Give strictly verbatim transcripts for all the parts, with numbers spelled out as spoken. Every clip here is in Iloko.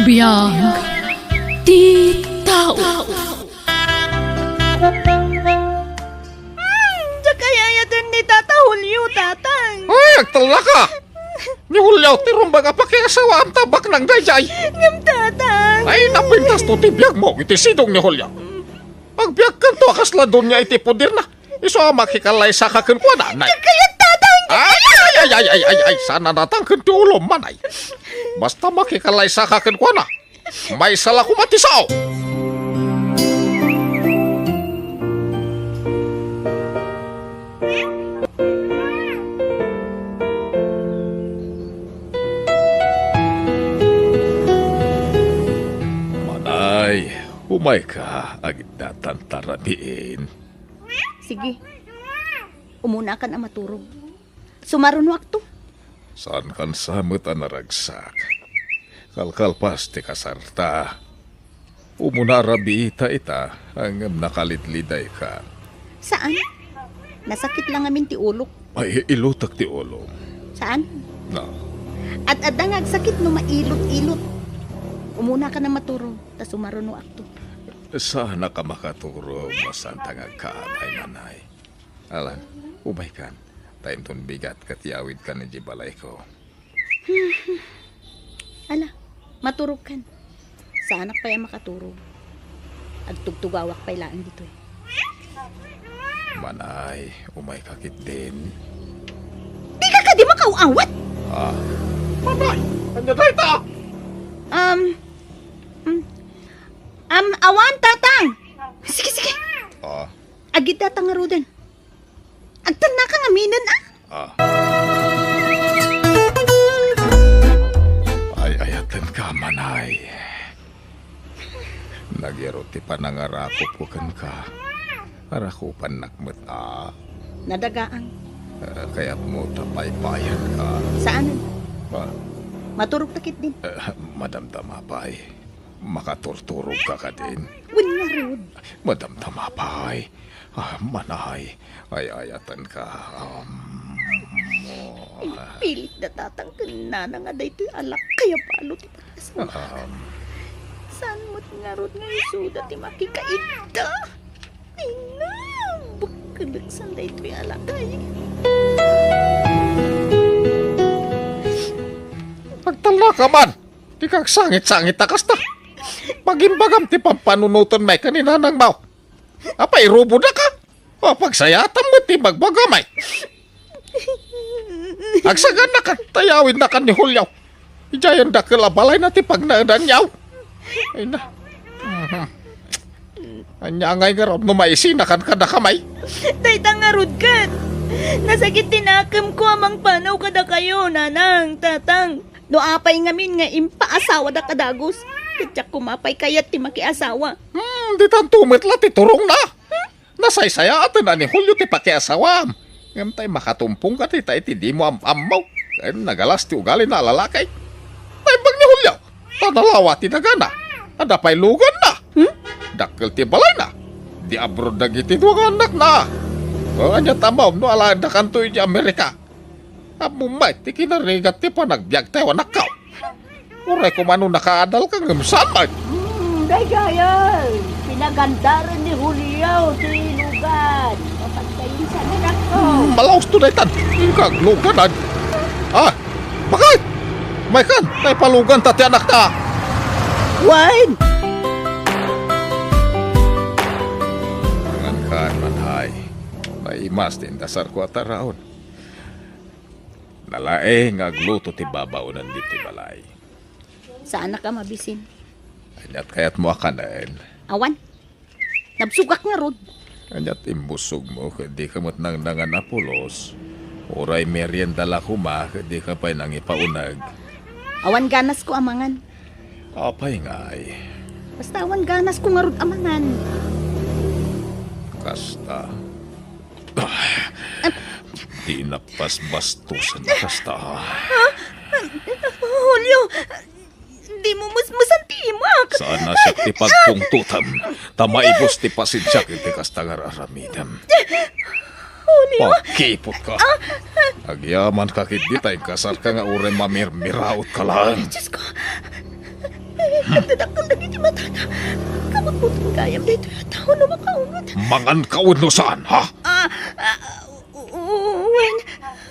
Biag ti tao. Hmm, diak ay ayaten ni Tata Julio, Tatang. Ay, agtellaka! Ni Julio ti rumbeng a pakiasawaam ta baknang daydiay. Ngem, Tatang. Ay, napintas to ti biagmo iti sidong ni Julio. Agbiagkanto a kasla donia iti poderna. Isu a makikalaysaka kenkuana, nay. Kayat, Tatang! Ay, ay, ay, ay, ay, ay, ay, saan a natangken ti ulom, manay. Basta makikalaysaka kenkuana, maysa la koma ti sao. Manay, umayka, agidda tantarabiin. Sige. Umunakan a maturog. Sumarunoakto. Saankan sa met a naragsak. Kalkalpas ti kasarta. Umuna a rabiita ita, ngem nakalidlidayka. Saan? Nasakit la ngamin ti ulok. Ay, ilutek ti ulom. Saan? No. Ad-adda nga agsakit no mailot-ilot. Umunakan a maturog, ta sumarunoakto. Saanak a makaturog no saanta nga agkaamay, manay. Alan, umaykan. Ta inton bigat ket yawidkan idiay balayko. Ala, maturogkan. Saanak pay a makaturog. Agtugtugawak pay laeng ditoy. Manay, umayka ketdin. Dika kadi makaaw-awat? Ah. Manay, ania dayta? Um, um, um, awan, Tatang. Sige, sige. Ah. Agidda ta ngaruden. Agtannaka ngaminen, a? Ah. Ay, ayatenka, manay. Nagyaro ti panangarakupko kenka. Arakupannak met, a. Nadagaang. Ah, kayatmo ta paypayanka. Saanen? Ah. Maturogta ketdin. Ah, madamdama pay. Makaturturogka kadin? Wen ngarud. Madamdama pay. Ah, manay, ay-ayatenka. Um, Impilit da Tatang ken Nana nga daytoy a lakkay a balo ti pakiasawaak. Um, Saan met ngarud nga isuda ti makikaidda? Ay na, bukkelek san daytoy a lakay. Agtallaka man! Dika agsangit-sangit a kasta. Pagimbagam ti pampanunoten may ken ni nanangmo. Apay, irubodaka? O, pagsayaatam met ti imbagbaga may. Agsaganakan, ta yawidnakan ni Julio. Idiay dakkel a balayna ti pagnaedanyo. Ay na. Mhm. Ania ngay ngarud no maisinakan kadaka may? Dayta ngarud ket. Nasakit ti nakemko a mangpanaw kadakayo, Nanang, Tatang. No apay ngamin nga impaasawada a dagus, ket diak koma pay kayat ti makiasawa. Hmm, ditanto met la ti turongna. Nasaysayaaten a ni Julio ti pakiasawam. Ngem tay makatumpongka dita iti dimo am-ammo. Ken nagalas ti ugalina a lalaki. Naimbag ni Julio, ta nalawa ti dagana. Adda pay luganna. Hmm? Dakkel ti balayna. Di abroad dagiti dua nga annakna. O, ania ti ammom no alaendakanto iti Amerika? Ammom met ti kinarigat ti panagbiagtayo, anakko. Uray koma no nakaadalka ngem saan met. Hmm, daydiay, pinagandaren ni Julio ti lugan. Mapagkaysa, anakko. Hmm, malaus to daytan. Kagluganan. Ah, bakit? Maykan, tay paluganta ti anakta. Wen! Mangan kan, manay. Naimas ti indasarko a taraon. Nalaing nga agluto ti babaonen ditoy balay. Saanak a mabisin. Aniat kayatmo a kanen? Awan. Nabsogak ngarud. Aniat imbusogmo ket dika met nangnangan a pulos? Uray merienda la koma ket dika pay nangipauneg. Awan ganasko a mangan. Apay ngay? Basta awan ganasko ngarud a mangan. Kasta. Ah, di napasbastusan a kasta. Julio, dimo musmusan ti imak. Saan a siak ti pagpungtotam, ta maibus ti pasensiak iti kasta nga ar-aramidem. Julio. Pagkiputka. Agyamanka ketdi ta inkasarka nga uray mamirmiraotka laeng. Diosko. Nagdadakkel dagiti matana. Kabutbuton gayam daytoy a tao no makaunget. Manganka wenno saan, ha? Ah, ah, u-, u-, wen,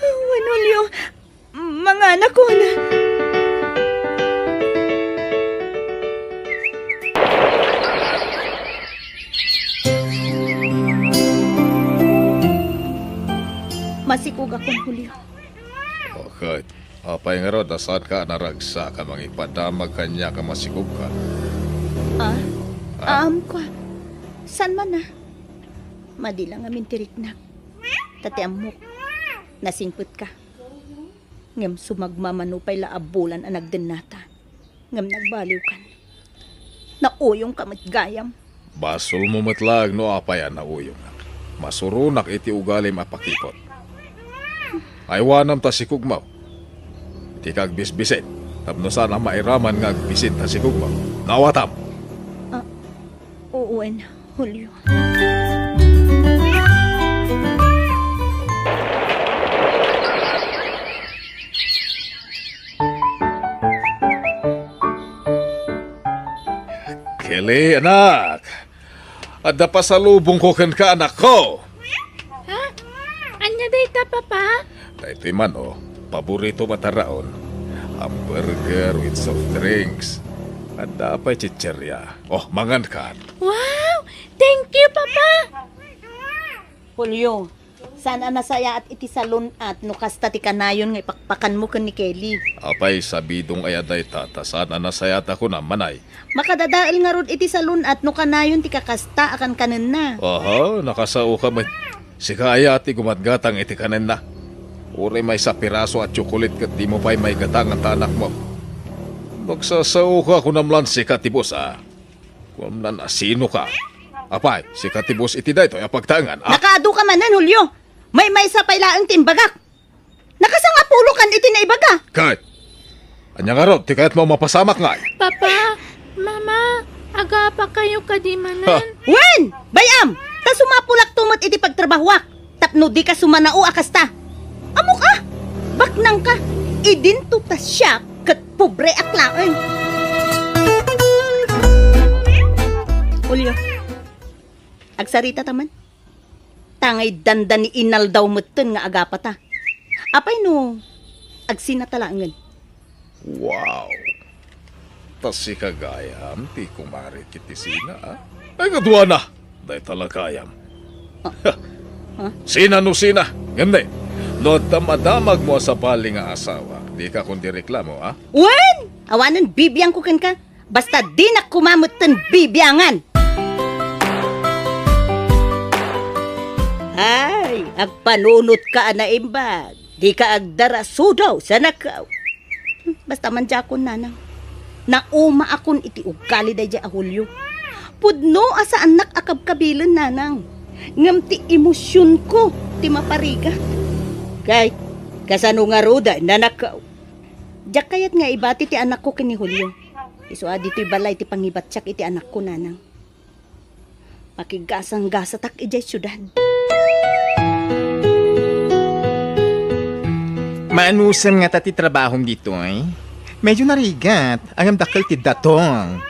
wen, Julio. Manganakon. Masikogakon, Julio. O, ket apay ngarud a saanka a naragsak a mangipadamag kaniak a masikogka? Ah? Ah? Aamko. Saan man a? Madi la ngamin ti riknak. Ta ti ammok, nasingpetka. Ngem sumagmamano pay la a bulan a nagdennata. Ngem nagbaliwkan. Nauyongka met gayam. Basolmo met laeng no apay a nauyongak. Masuronak iti ugalim a pakipot. Aywanam ta sikogmo. Dika agbisbisin, tapno saan a mairaman nga agbisin ta sikogmo. Naawatam? Ah, wen, Julio. Kelly, anak. Adda pasalubongko kenka, anakko. Ha? Ania dayta, Papa? Daytoy man, o, paborito mo a taraon. Hamburger with soft drinks. Adda pay chicheria. O, mangankan. Wow! Thank you, Papa! Julio, saan a nasayaat iti salun-at no kasta ti kanayon nga ipakpakanmo ken ni Kelly? Apay, sabidong aya dayta, ta saan a nasayaat a kunam, manay. Makadadael ngarud iti salun-at no kanayon ti kakasta a kankanenna. Aha, nakasaoka met. Sika aya ti gumatgatang iti kanenna. Uray maysa a piraso a tsokolit ket dimo pay maigatangan ta anakmo. Nagsasaoka kunam lan sika ti boss, a. Kunam lan a sinoka. Apay, sika ti boss iti daytoy a pagtaengan, a? Nakaadu ka manen, Julio. Maymaysa pay laeng ti imbagak. Nakasangapulokan iti naibaga. Ket, ania ngarud ti kayatmo a mapasamak ngay? Papa, Mama, agapakayo kadi manen? Ha? Wen! Bay-am! Ta sumapulakto met iti pagtrabahoak tapno dika sumanao a kasta. Ammok a! Baknangka! Idinto ta siak ket pobreak laeng. Julio, agsarita ta man. Ta ngay dandani inaldaw metten nga agapata. Apay no agsinata laengen? Wow! Ta sika gayam ti kumare iti sina, a? Ay, kaduana! Dayta la gayam. Ah. Ha? Sina no sina? Ngem ne, no adda madamagmo a sabali nga asawa, dika kondi reklamo, a? Wen! Awanen bibiangko kenka. Basta dinak koma metten bibiangan. Ay, agpanunotka a naimbag. Dika agdarasudaw, sanakaw. Basta man diakon, nanang. Naumaakon iti ugali daydiay a Julio. Pudno a saannak a kabkabilen, nanang. Ngem ti emosionko ti maparigat. Kay, kasano ngaruden, nanakaw? Diak kayat nga ibati ti anakko ken ni Julio. Isu a ditoy balay ti pangibatiak iti anakko, nanang. Makigasanggasatak idiay siudad. Maanusem ngata ti trabahom ditoy? Medyo narigat, ngem dakkel ti datong.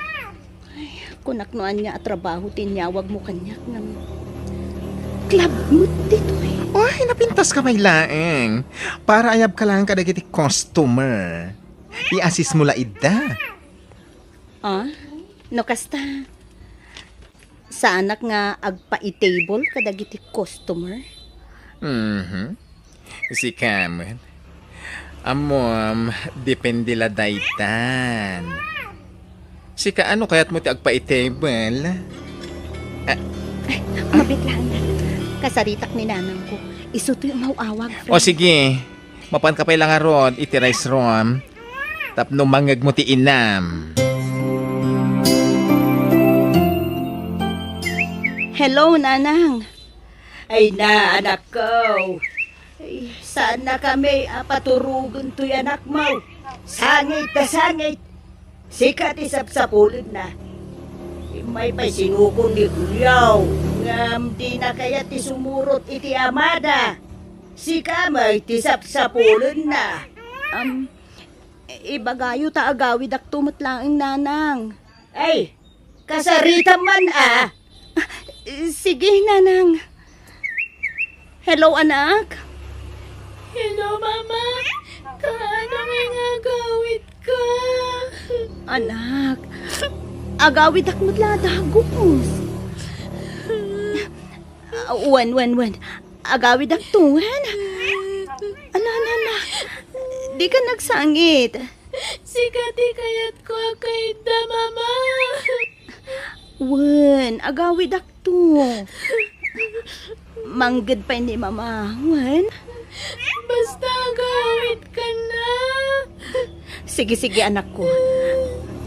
Ay, kunak no ania a trabaho ti inyawagmo kaniak, ngem club met ditoy. Ay, napintaska pay laeng. Para ayabka laeng kadagiti customer. I-assist mo la ida. Ah? No kasta, saanak nga agpaitable kadagiti customer? Mhm. Sika met. Ammom, depende la daytan. Sika, ano kayatmo ti agpaitable? Ah. Ay, mabit lang. Kasaritak ni nanangko. Isu toy umaw-awag, friend. O sige. Mapanka pay la ngarud iti rice room tapno mangngegmo ti inam. Hello, Nanang. Ay na, anakko. Ay, saannakami a paturogen toy anakmo. Sangit ta sangit. Sika ti sapsapulenna. Immay pay sinukon ni Julio, ngem dina kayat ti sumurot iti amada. Sika met ti sapsapulenna. Am, Ibagayo ta agawidakto met laeng, Nanang. Ay, kasaritam man, a. Sige, Nanang. Hello, anak. Hello, Mama. Kaano nga agawidka? Anak, agawidak met la a dagus. Ah, wen, wen, wen. Agawidakto, wen. Ala, ala, ala. Dika nagsangit. Sika ti kayatko a kayatda, Mama. Wen, agawidakto. Mangged pay ni Mama, wen? Basta agawidka na. Sige, sige, anakko.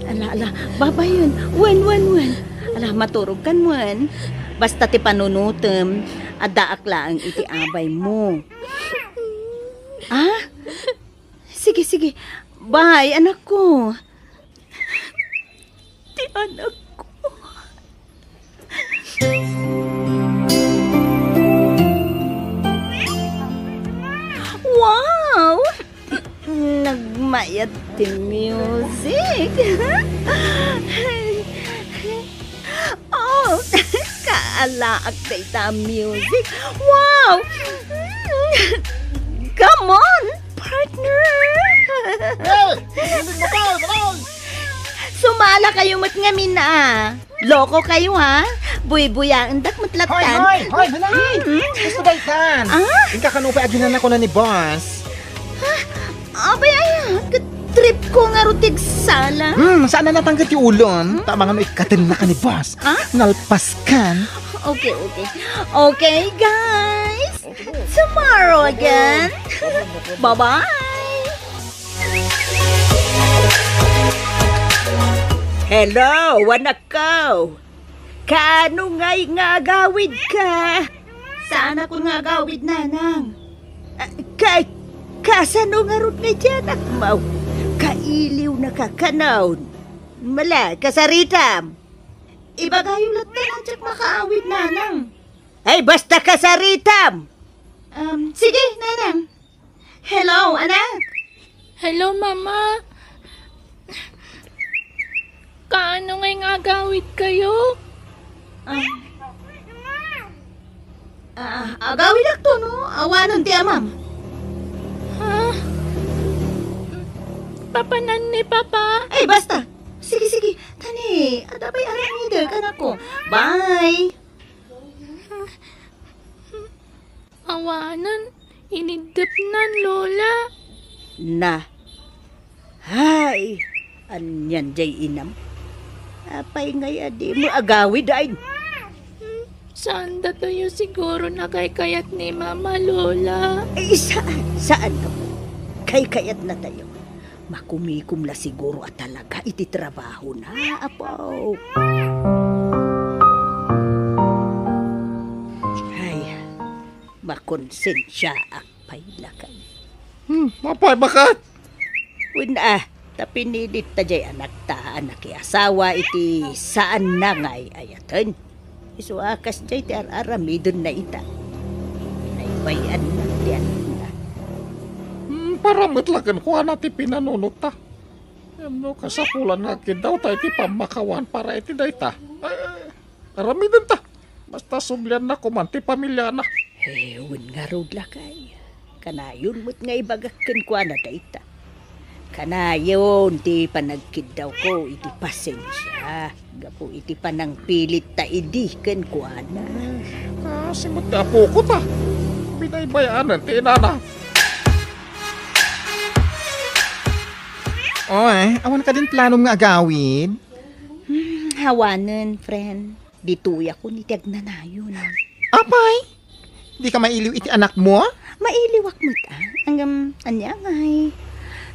Ala, ala, babayen. Wen, wen, wen. Ala, maturogkan, wen. Basta ti panunotem, addaak laeng iti abaymo. Ah? Sige, sige. Bye, anakko. Ti anakko. Wow! Nagmayat ti music. Oh, kaalaak dayta music. Wow! Come on, partner! Hey! Hindi mo tayo, balay! Sumala kayo met ngamin, a. Loko kayo, ha? Buybuyaendak met lattan. Hoy, hoy, hoy, balay! Hmm? Gusto daytan. Ah? Inka kano pa aginan ako na ni boss. Abay, ay, ket trip ko nga rutig sala. Hmm, saan na natanggat ti ulon? Hmm? Tama nga no ikkaten na ka ni boss. Ah? Nalpas kan. Okay, okay. Okay, guys. Tomorrow again. Bye-bye. Hello, anak ko. Kaano ngay nga agawid ka? Saan ako nga agawid, nanang? Ah, ka-, kasano ngarud nga ti anakmo? Kailiw na ka kanon. Mala, kasaritam. Ibagayo latta nga diak makaawid, nanang. Ay, basta kasaritam! Um, sige, nanang. Hello, anak. Hello, mama. Kaano ngay nga agawid kayo? Ah. Ah, agawidakto, no? Awanen ti amam. Ha? Papanan ni Papa? Ay, basta. Sige, sige. Tani, adda pay aramidek, anakko. Bye. Awanen, iniddepnan, Lola. Na. Hay, anian jay inam. Apay ngay a dimo agawid, ay? Hmm, saan datayo siguro nakaykayat ni Mama, Lola? Ay, saan? Saan, apo? Kaykayat natayo. Makumikom la siguro a talaga iti trabahona, apo. Ay, makonsensiaak pay lakay. Hmm, apay, baket? Wen a, ta pinilit ta jay anakta a nakiasawa iti saanna nga ay-ayaten. Isu a kasjay ti ar-aramidenna ita. Naibayanna ti anakna. Hmm, para met la kenkuana ti pinanunotta. Ngem no kasapulan nga agkiddawta iti pammakawan para iti dayta, eh, aramidenta. Basta sublianna koman ti pamiliana. Eh, wen ngarud, lakay. Kanayon met nga ibagak kenkuana dayta. Kanayon ti panagkiddawko iti pasensia gapu iti panangpilitta idi kenkuana. Kasi met ti apoko ta. Binaybay-anen ti inana. Oy, awan kadin planom nga agawid? Hmm, awanen, friend. Ditoyakon iti agnanayon. Apay? Dika mailiw iti anakmo? Mailiwak met, a. Ngem, ania ngay?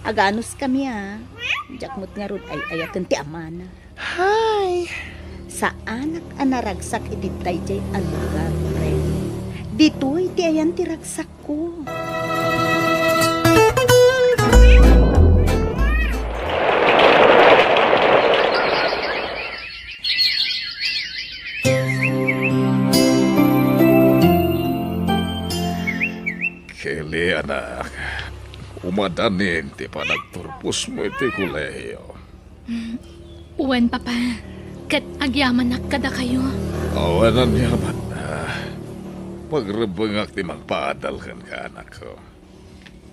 Aganuskami, a. Diak met ngarud ay-ayaten ti amana. Hay. Saanak a naragsak iti daydiay a lugar, friend. Ditoy ti ayan ti ragsak ko. Kelly, anak. Madanin ti panagturposmo iti kolehiyo. Wen, Papa, ket agyamanak kadakayo. Awan aniaman. Pagrebbengak ti mangpaadal kenka, anakko.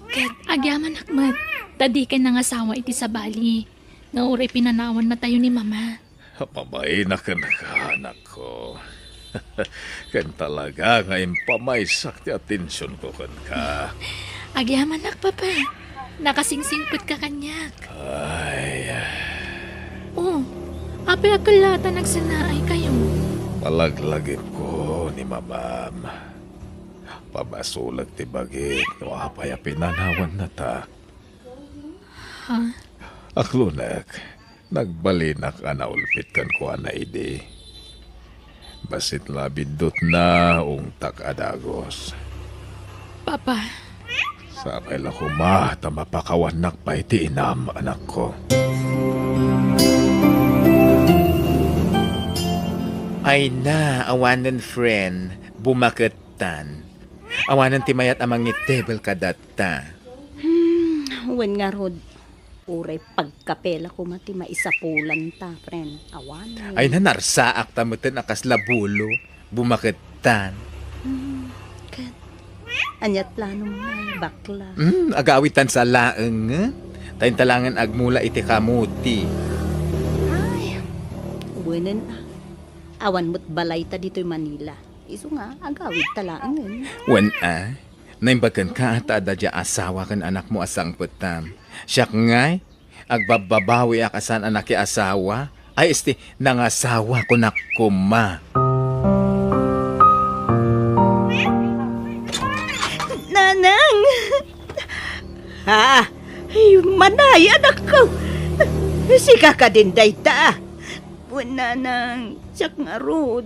Ket agyamanak met, ta dikay nangasawa iti sabali, nga uray pinanawannatayo ni Mama. Mabainak kenka, anakko. Ken talaga nga impamaysak ti atensionko kenka. Agyamanak, Papa. Nakasingsingpetka kaniak. Ay. Oh, apay a ket la ta nagsennaaykayo? Palaglagipko ni Mamam. Pabasolek ti bagik no apay a pinanawannata. Ha? Aklonek, nagbalinak a naulpit kenkuana idi. Bassit la biddutna ungtak a dagus. Papa. Sapay la koma ta mapakawannak pay ti inam, anakko. Ay na, awanen friend, bumakettan. Awanen ti mayat a mangitebel kadata. Hmm, wen ngarud, uray pagkape la koma ti maisapulanta, friend. Awanen. Ay, nanarsaak ta meten a kasla bulo. Bumakettan. Hmm, ket ania ti planom ngay, bakla? Hmm, agawidtan sa laeng, eh. Ta inta laengen agmula iti kamuti. Ay, wenen a. Awan met balayta ditoy Manila. Isu nga, agawidta laengen. Wen a, naimbag kenka ta adda dia asawa ken anakmo a sangpettam. Siak ngay, agbabbabawiak a saan a nakiasawa. Ay, esti, nangasawa kunak koma. Nanang! Ha? Ay, manay, anakko! Sika kadin dayta? Wen, Nanang, siak ngarud.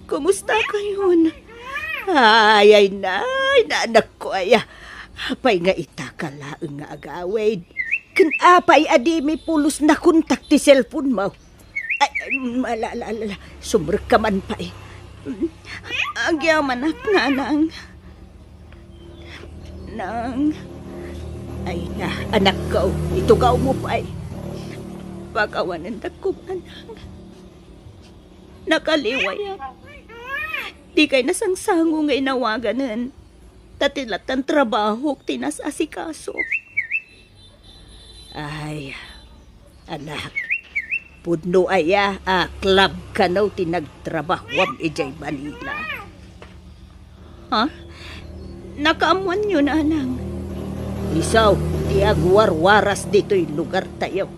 Kumusta kayon? Ay, ay, nay, nanakko aya. Apay nga ita ka laeng nga agawid? Ken apay a dimi pulos nakontak ti cellphone mo? Ay, ay, ala, ala, ala, ala. Sumrekka man pay. Mm, agyamanak, Nanang. Nang. Ay na, anakko, itugawmo pay. Pakawanendak koma, Nang. Nakaliwayak. Dikay nasangsango nga inawaganen. Ta ti lattan trabahok ti nas-asikaso. Ay, anak, pudno aya a club kano ti nagtrabahoam idiay Manila? Ha? Nakaammoanyo, Nanang? Isu ti agwarwaras ditoy lugartayo.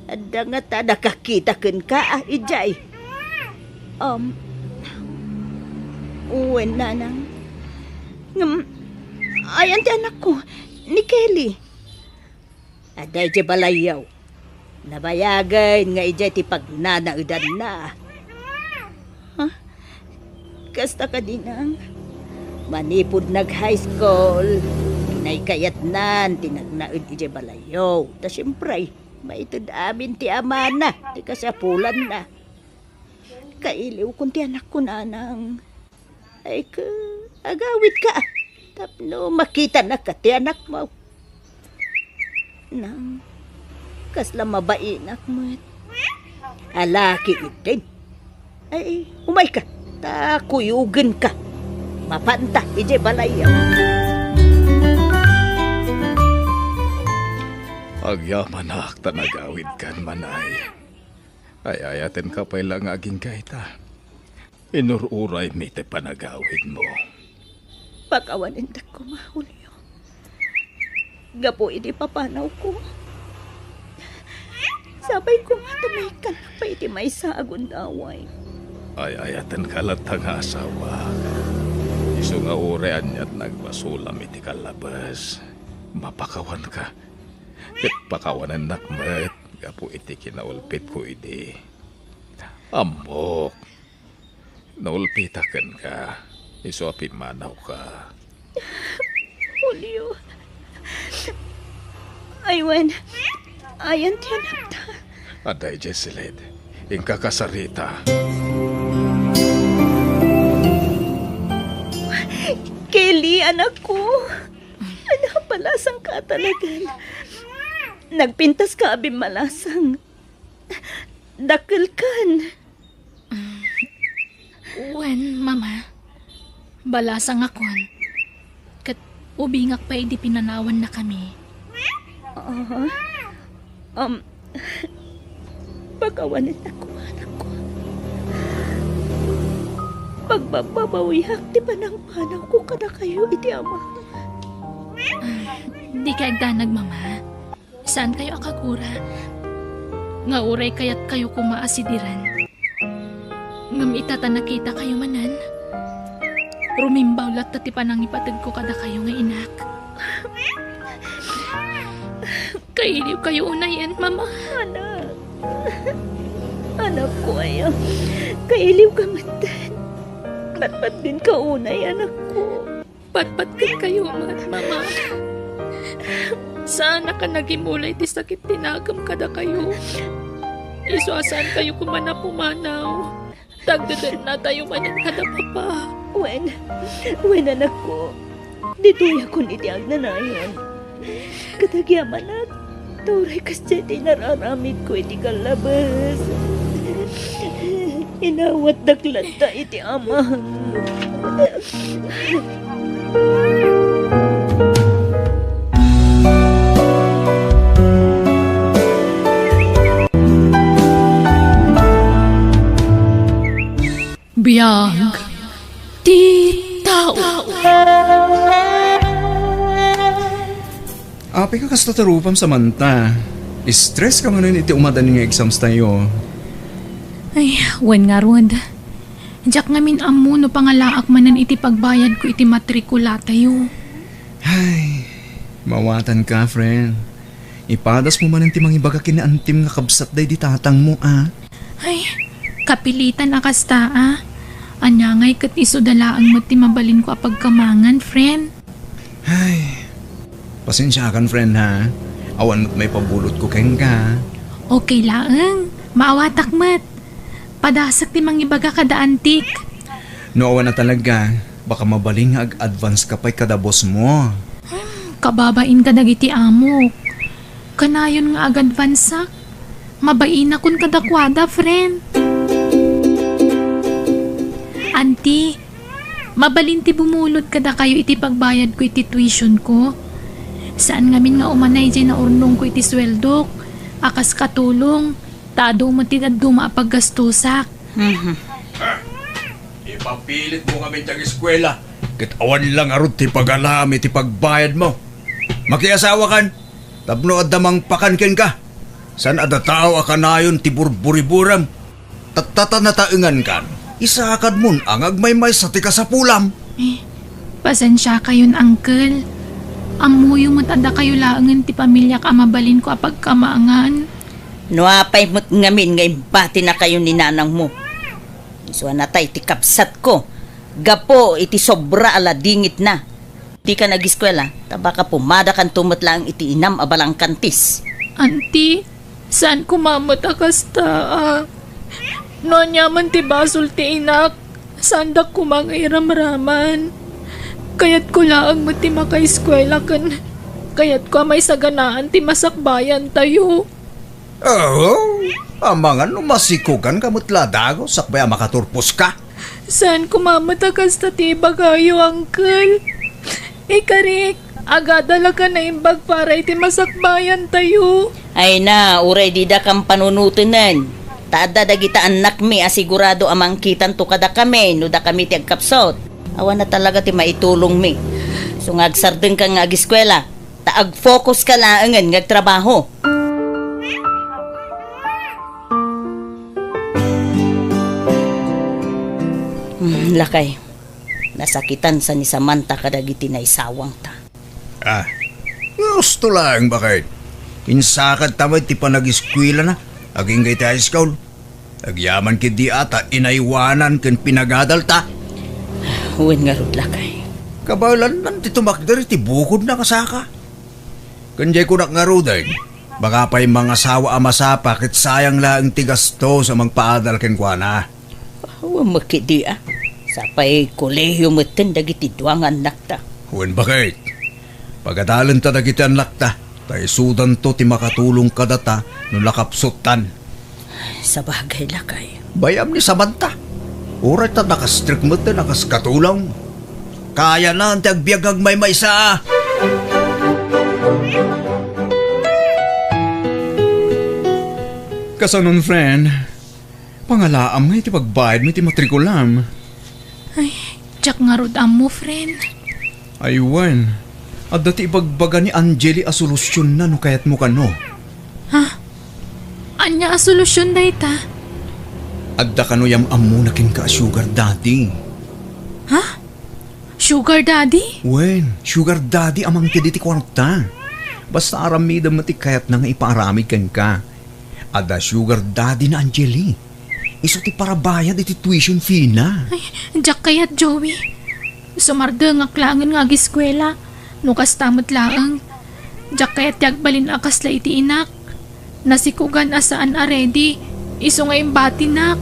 Adda ngata nakakita kenka a idiay? Um, wen, Nanang. Ngem, ayan ti anakko, ni Kelly. Adda idiay balayyo. Nabayagen nga idiay ti pagnanaedanna. Ha? Kasta kadi, Nang? Manipud nag-high school, naikayatnan ti nagnaed idiay balayyo. Ta siempre, maited amin ti amana, ti kasapulanna. Kailiwkon ti anakko, Nanang. Ay, ka, agawidka tapno makitanaka ti anakmo. Nang, kasla mabainak met. Alaki idin. Ay, umayka, ta kuyogenka. Mapanta idiay balayyo. Agyamanak ta nagawidkan, manay. Ay-ayatenka pay la nga agingga ita. Inur-uraymi ti panagawidmo. Pakawanendak koma, Julio. Gapu iti papanawko, sapay koma ta maikkannak pay iti maysa a gundaway. Ay-ayatenka latta nga asawa. Isu nga uray aniat nagbasolam iti kallabes, mapakawanka. Ket pakawanennak met gapu iti kinaulpitko idi. Ammok, naulpitak kenka, isu a pimmanawka. Julio. Ay wen, ayan ti anakta. Adda idiay siled. Inka kasarita. Kelly, anakko. Anak, Malasang ka talagan. Nagpintas ka a bimmalasang. Dakkel kan. Wen, Mama. Balasangakon. Ket ubingak pay idi pinanawannakami. Ah, um, pakawanennakon, anakko. Pagbababawiak ti panangpanawko kadakayo iti Ama. Ah, dika agdanag, Mama. Saankayo a kagura nga uray kayatkayo koma a sidiren. Ngem ita ta nakitakayo manen, rumimbaw latta ti panangipategko kadakayo nga inak. Kailiwkayo unayen, Mama. Anak. Anakko aya. Kailiwka metten. Patpatgenka unay, anakko. Patpatgenkayo met, Mama. Saanak a nagimula iti sakit ti nakem kadakayo. Isu a saankayo koma a pumanaw. Tagdedetnatayo manen kada Papa. Wen, wen, anakko. Ditoyakon iti agnanayon. Ket agyamanak, ta uray kasdiay ti inararamidko iti kallabes. Inawatdak latta iti Ama. Biag ti tao. Apay ka kasta ti rupam, Samantha? Stress ka manen iti umadanin nga exams tayo. Ay, wen ngarud. Diak ngamin ammo no pangalaak manen iti pagbayadko iti matrikulatayo. Ay, mawatanka, friend. Ipadasmo manen ti mangibaga ken ni antim nga kabsat daydi tatangmo, a? Ay, kapilitan a kasta, a. Ania ngay ket isuda laeng met ti mabalinko a pagkamangan, friend. Ay, pasensiakan, friend, ha? Awan met maipabulotko kenka. Okay laeng. Maawatak met. Padasek ti mangibaga kada antik. No awan a talaga, baka mabalin nga ag-advance ka pay kada boss mo. Kababain kadagiti amok. Kanayon nga ag-advanceak. Mabainakon kadakuada, friend. Anti, mabalin ti bumulod kadakayo iti pagbayadko iti tuitionko. Saan ngamin nga umanay diay naurnongko iti sueldok a kas katulong, ta adu met ti dadduma a paggastosak. Mhm. Ipapilitmo ngamin ti ageskuela, ket awan la ngarud ti pagalaam iti pagbayadmo. Makiasawakan, tapno adda mangpakan kenka. Saan a datao a kanayon ti burburiburem. Tatta ta nataengankan, isakadmon a nga agmaymaysa ti kasapulam. Eh, pasensiakayon, uncle. Ammoyo met a dakayo laengen ti pamiliak a mabalinko a pagkamangan. No apay met ngamin nga imbatinakayo ni nanangmo. Isu a natay ti kabsatko gapu iti sobra a ladingitna. Dika nag-eskuela, ta baka pumadakanto met laeng iti inam a balangkantis. Anti, saan koma met a kasta, a. No aniaman ti basol ti inak, saandak koma nga iramraman. Kayatko laeng met ti makaeskuela ken kayatko a maisaganaan ti masakbayantayo. Oo, amangan no masikoganka met la a dagus sakbay a makaturposka. Saan koma met a kasta ti ibagayo, uncle. Ikarik, agada la ka naimbag para iti masakbayantayo. Ay na, uray dida kan panunotenen. Ta adda dagiti annakmi a sigurado a mangkitanto kadakami no dakami ti agkapsut. Awan a talaga ti maitulongmi. Isu nga agsardengka nga ageskuela. Ta agfokuska laengen nga agtrabaho. Hmm, lakay, nasakitansa ni Samantha kadagiti naisawangta. Ah, gusto laeng, baket. Insakadta met ti panageskuelana agingga iti high school. Agyaman ketdi a ta inaywanan ken pinagadalta. Wen ngarud, lakay. Kabaelannan ti tumakder iti bukodna, kasaka. Ken diay kunak ngaruden, baka pay mangasawa a masapa ket sayang laeng ti gastos a mangpaadal kenkuana. Awan met ketdi a. Sapay kolehiyo metten dagiti dua nga annakta. Wen, baket. Pagadalenta dagiti annakta, ta isudanto ti makatulong kadata no nakapsuttan. Sabagay, lakay. Bayam ni Samantha. Uray ta nakastrek met ti nakaskatulong. Kayana ti agbiag agmaymaysa. Kasanon, friend? Pangalaam nga iti pagbayadmo iti matrikulam. Ay, diak ngarud ammo, friend. Ay wen, adda ti ibagbaga ni Angeli a solusionna no kayatmo kano. Ha? Ania a solusion dayta? Adda kano yam-ammona kenka a sugar daddy. Ha? Sugar daddy? Wen, sugar daddy a mangted iti kuarta. Basta aramidem met ti kayatna nga ipaaramid kenka. Adda sugar daddy na Angeli. Isu ti parabayad iti tuition fee na. Ay, diak kayat, Joey. Sumardengak laengen nga agiskuela. No kasta met laeng, diak kayat ti agbalin a kasla iti inak. Nasikugan a saan a ready, isu nga imbatinak.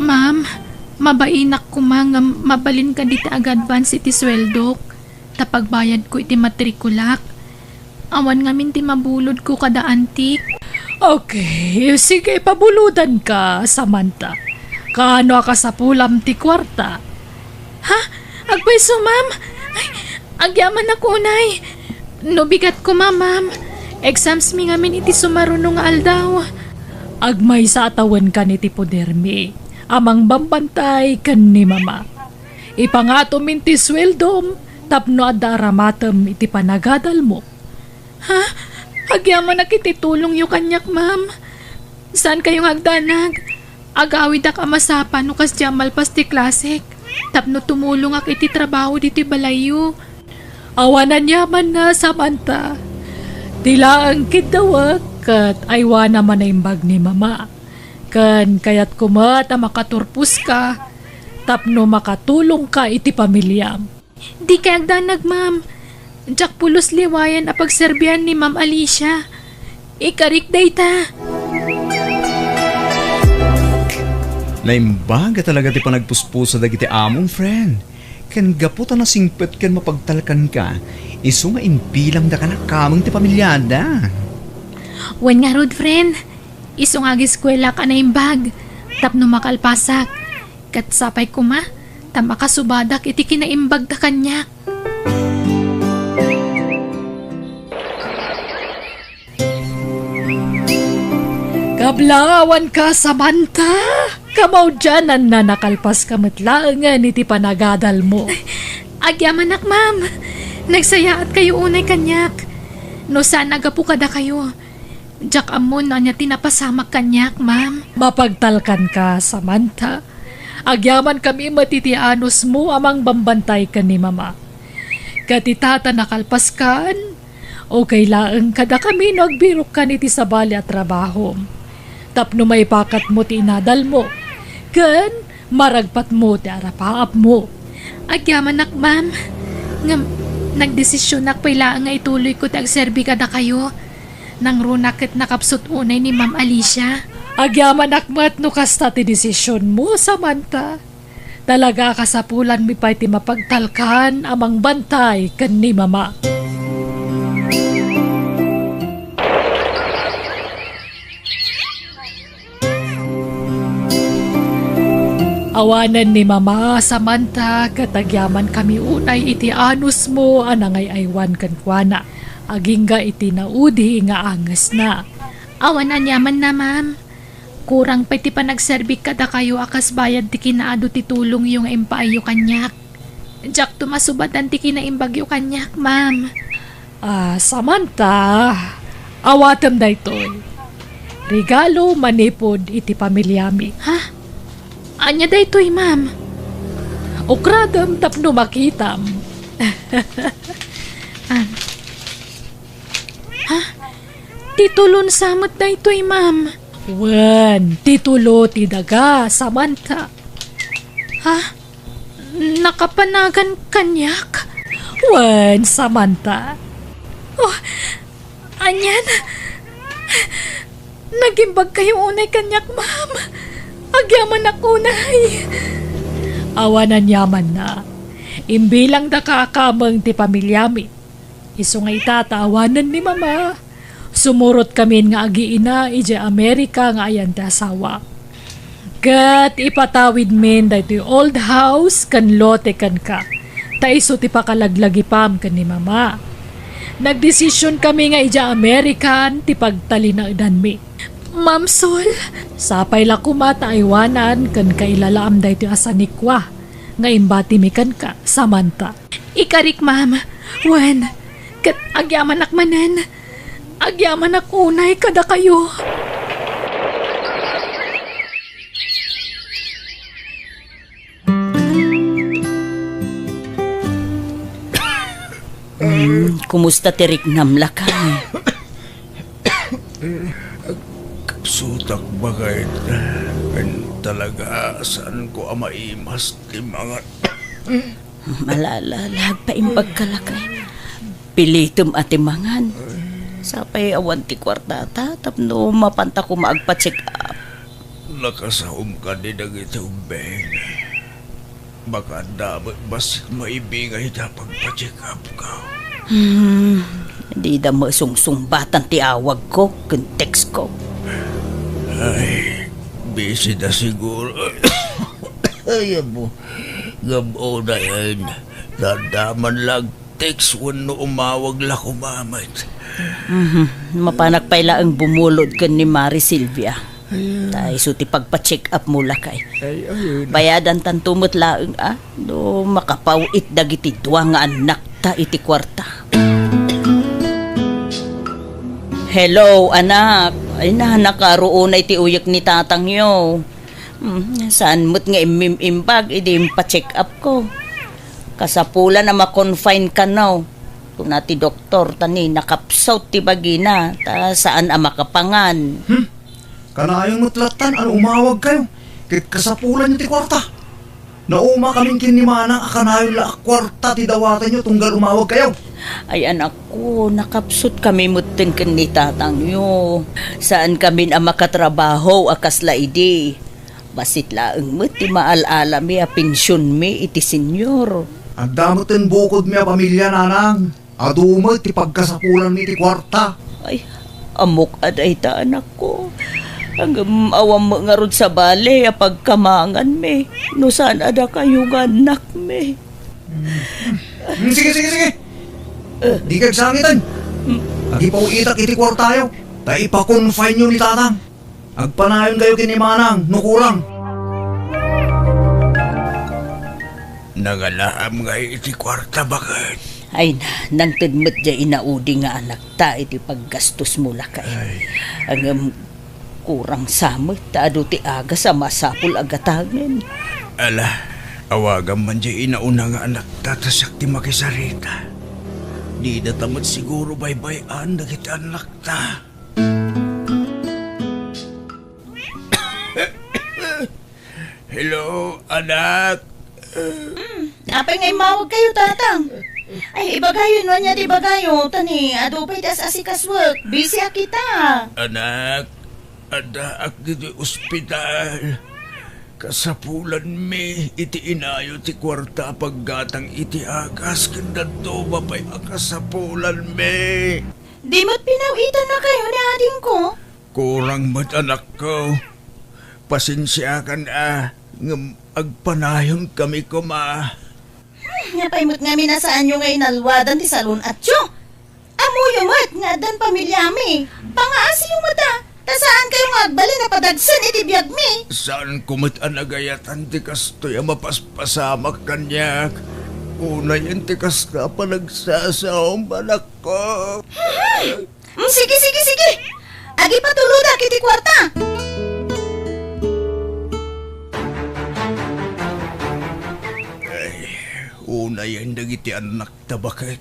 Ma'am, mabainak koma nga mabalin kadita ag-advance iti sueldok, ta pagbayadko iti matrikulak. Awan ngamin ti mabulodko kada antik. Okay, sige, pabulodanka, Samantha. Kaano a kasapulam ti kuarta? Ha? Agpayso, ma'am? Ay, agyamanak unay. No bigat koma, ma'am. Exams mi ngamin iti sumaruno nga aldaw. Agmaysa a tawenkan iti podermi a mangbambantay ken ni Mama. Ipangatom inti sueldom tapno adda aramatem iti panagadalmo. Ha? Agyamanak iti tulongyo kaniak, ma'am. Saankayo nga agdanag. Agawidak a masapa no kasdiay a malpas ti klasek tapno tumulongak iti trabaho ditoy balayyo. Awan aniamanna, Samantha. Ti laeng kiddawek ket aywanam a naimbag ni Mama. Ken kayatko met a makaturposka tapno makatulongka iti pamiliam. Dikay agdanag, ma'am. Diak pulos liwayan a pagserbian ni Ma'am Alicia. Ikarik dayta. Naimbag a talaga ti panagpuspusa dagiti amom, friend. Ken gapu ta nasingpet ken mapagtalkanka, isu nga imbilang da kanakkameng ti pamiliada. Wen ngarud, friend. Isu nga agiskuelak a naimbag tapno makalpasak. Ket sapay koma ta makasubadak iti kinaimbagda kaniak. Kablawanka, Samantha! Kamaudiananna, nakalpaska met laengen iti panagadalmo. Agyamanak, ma'am. Nagsayaatkayo unay kaniak. No saan a gapu kadakayo, diak ammo no ania ti napasamak kaniak, ma'am. Mapagtalkanka, Samantha. Agyamankami met iti anusmo a mangbambantay ken ni Mama. Ket ita ta nakalpaskan, okay laeng kadakami no agbirokkan iti sabali a trabahom. Tapno maipakatmo ti inadalmo, ken maragpatmo ti arapaapmo. Agyamanak, ma'am. Ngem, nagdesisionak pay laeng nga ituloyko ti agserbi kadakayo. Nangrunak ket nakapsut unay ni Ma'am Alicia. Agyamanak met no kasta ti desisionmo, Samantha. Talaga a kasapulanmi pay ti mapagtalkan a mangbantay ken ni Mama. Awanen ni Mama, Samantha, ket agyamankami unay iti anusmo a nangay-aywan kenkuana, agingga iti naudi nga angesna. Awan aniamanna, ma'am. Kurang pay ti panagserbik kadakayo a kas bayad ti kinaadu ti tulongyo nga impaayyo kaniak. Diakto masubadan ti kinaimbagyo kaniak, ma'am. Ah, Samantha, awatem daytoy. Regalo manipud iti pamiliami. Ha? Ania daytoy, ma'am? Ukradem tapno makitam. Ah. Ha? Titulon sa met daytoy, ma'am. Wen, titulo ti daga, Samantha. Ha? Nakapanagan kaniak? Wen, Samantha. Oh, anian? Nagimbagkayo unay kaniak, ma'am. Agyamanak unay. Awan aniamanna. Imbilangda kakameng ti pamiliami. Isu nga ita ta awanen ni Mama, sumurotkamin nga agiina idiay Amerika nga ayan ti asawa. Ket ipatawidmin daytoy old house ken lote kenka, ta isu ti pakalaglagipam ken ni Mama. Nagdesisionkami nga idiay Amerikan ti pagtalinaedanmi. Ma'am Sol, sapay la koma ta aywanan ken kailalaam daytoy a sanikua nga imbatimi kenka, Samantha. Ikarik, ma'am. Wen, ket agyamanak manen. Agyamanak unay kadakayo. Mm, kumusta ti riknam, lakay? Kapsutak, baket. Wen, talaga, saanko a maimas ti mangan. Malala, agpaimbagka, lakay. Pilitem a ti mangan. Sapay awan ti kuartata tapno mapanta koma agpa-check up. Nakasaom kadi dagiti ubbing. Baka adda met bassit maibingayda pagpa-check up ko. Hmm, dida met sungsungbatan ti awagko ken textko. Ay, busy da siguro. Ay, amo. Gam-o na yan. Dandaman lang text wenno umawag la koma met. Mhm. Mapanak pay laeng bumulod ken ni Mari Silvia. Ayan. Ta isu ti pagpa-check up mo, lakay. Ay, ayun. Bayadantanto met laeng, a, no makapaw-it dagiti dua nga annakta iti kuarta. Hello, anak. Ay na, nakaruonay ti uyek ni tatangyo. Hmm, saan met nga immim-imbag idi impa-check up ko. Kasapulan a ma-confine kano, kuna ti doktor, ta ni nakapsut ti bagina, ta saan a makapangan. Hmm? Kanayon met lattan a no umawagkayo, ket kasapulanyo ti kuarta. Naumakamin ken ni Manang a kanayon la a kuarta ti dawatanyo tunggal umawagkayo. Ay, anakko, nakapsutkami metten ken ni tatangyo. Saankamin a makatrabaho a kasla idi. Bassit laeng met ti maal-alami a pensionmi iti senior. Adda metten bukodmi a pamilia, nanang. Adu met ti pagkasapulanmi iti kuarta. Ay, ammok a dayta, anakko. Ngem awan met ngarud sabali a pagkamanganmi no saan a dakayo nga annakmi. Hmm, sige, sige, sige. Dika agsangiten. Agipaw-itak iti kuartayo, ta ipa-confineyo ni tatang. Agpanayonkayo ken ni Manang no kurang. Nangalaam ngay iti kuarta, baket? Ay na, nangted met diay inaudi nga anakta iti paggastosmo, lakay. Ay. Ngem kurang sa met ta adu ti agas a masapul a gatangen. Ala, awagam man diay inauna nga anakta ta siak ti makisarita. Didata met siguro baybay-an dagiti annakta. Hello, anak. Mm, apay nga immawagkayo, tatang? Ay, ibagayo no ania ti ibagayo, ta ni adu pay ti as-asikasuek. Busy a kita. Anak, addaak ditoy ospital. Kasapulanmi iti inayo ti kuarta a paggatang iti agas ken dadduma pay a kasapulanmi. Di met pinaw-itannakayo ni adingko? Kurang met, anakko. Pasensiakan a, ngem agpanayonkami koma. Hmm, apay met ngamin a saanyo nga inalwadan ti salun-atyo? Ammoyo met nga addan pamiliami. Pangaasiyo met a, ta saankayo nga agbalin a padagsen iti biagmi. Saanko met a nagayatan ti kastoy a mapaspasamak kaniak. Unayen ti kasta a panagsasaom, anakko. Hmm. Mm, sige, sige, sige. Agipatulodak iti kuarta. Ay, unayen dagiti annakta, baket.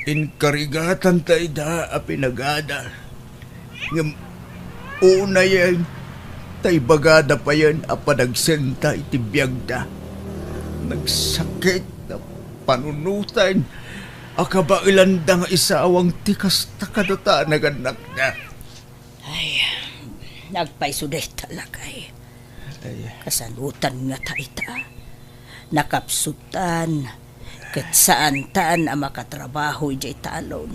Inkarigatanta ida a pinagadal. Ngem unayen, ta ibagada payen a panagsenta iti biagda. Nagsakit a panunoten a kabaelanda nga isawang ti kasta kadata a nagannakda. Ay, nagpayso dayta, lakay. Ay. Kasanutan ngata ita. Nakapsutan, Ket saantan a makatrabaho idiay talon.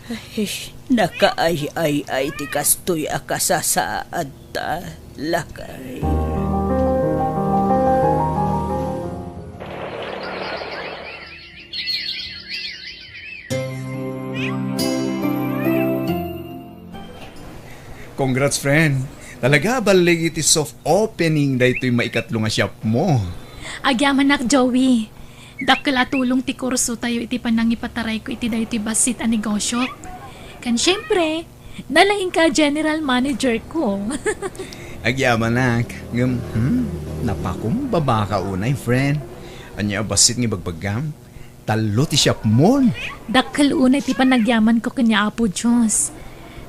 Ay, nakaay-ay-ay ti kastoy a kasasaadta, lakay. Congrats, friend. Talaga, ballig iti soft opening daytoy maikatlo nga shop mo. Agyamanak, Joey. Dakkel a tulong ti kurso tayo iti panangipatarayko iti daytoy bassit a negosyok. Kan, siyempre, nalaing ka general manager ko. Agyamanak. Ngem, hmm, napakumbaba ka unay, friend. Ania a bassit nga ibagbagam? Tallo ti shop mon. Dakkel unay ti panagyamanko ken ni Apo Dios.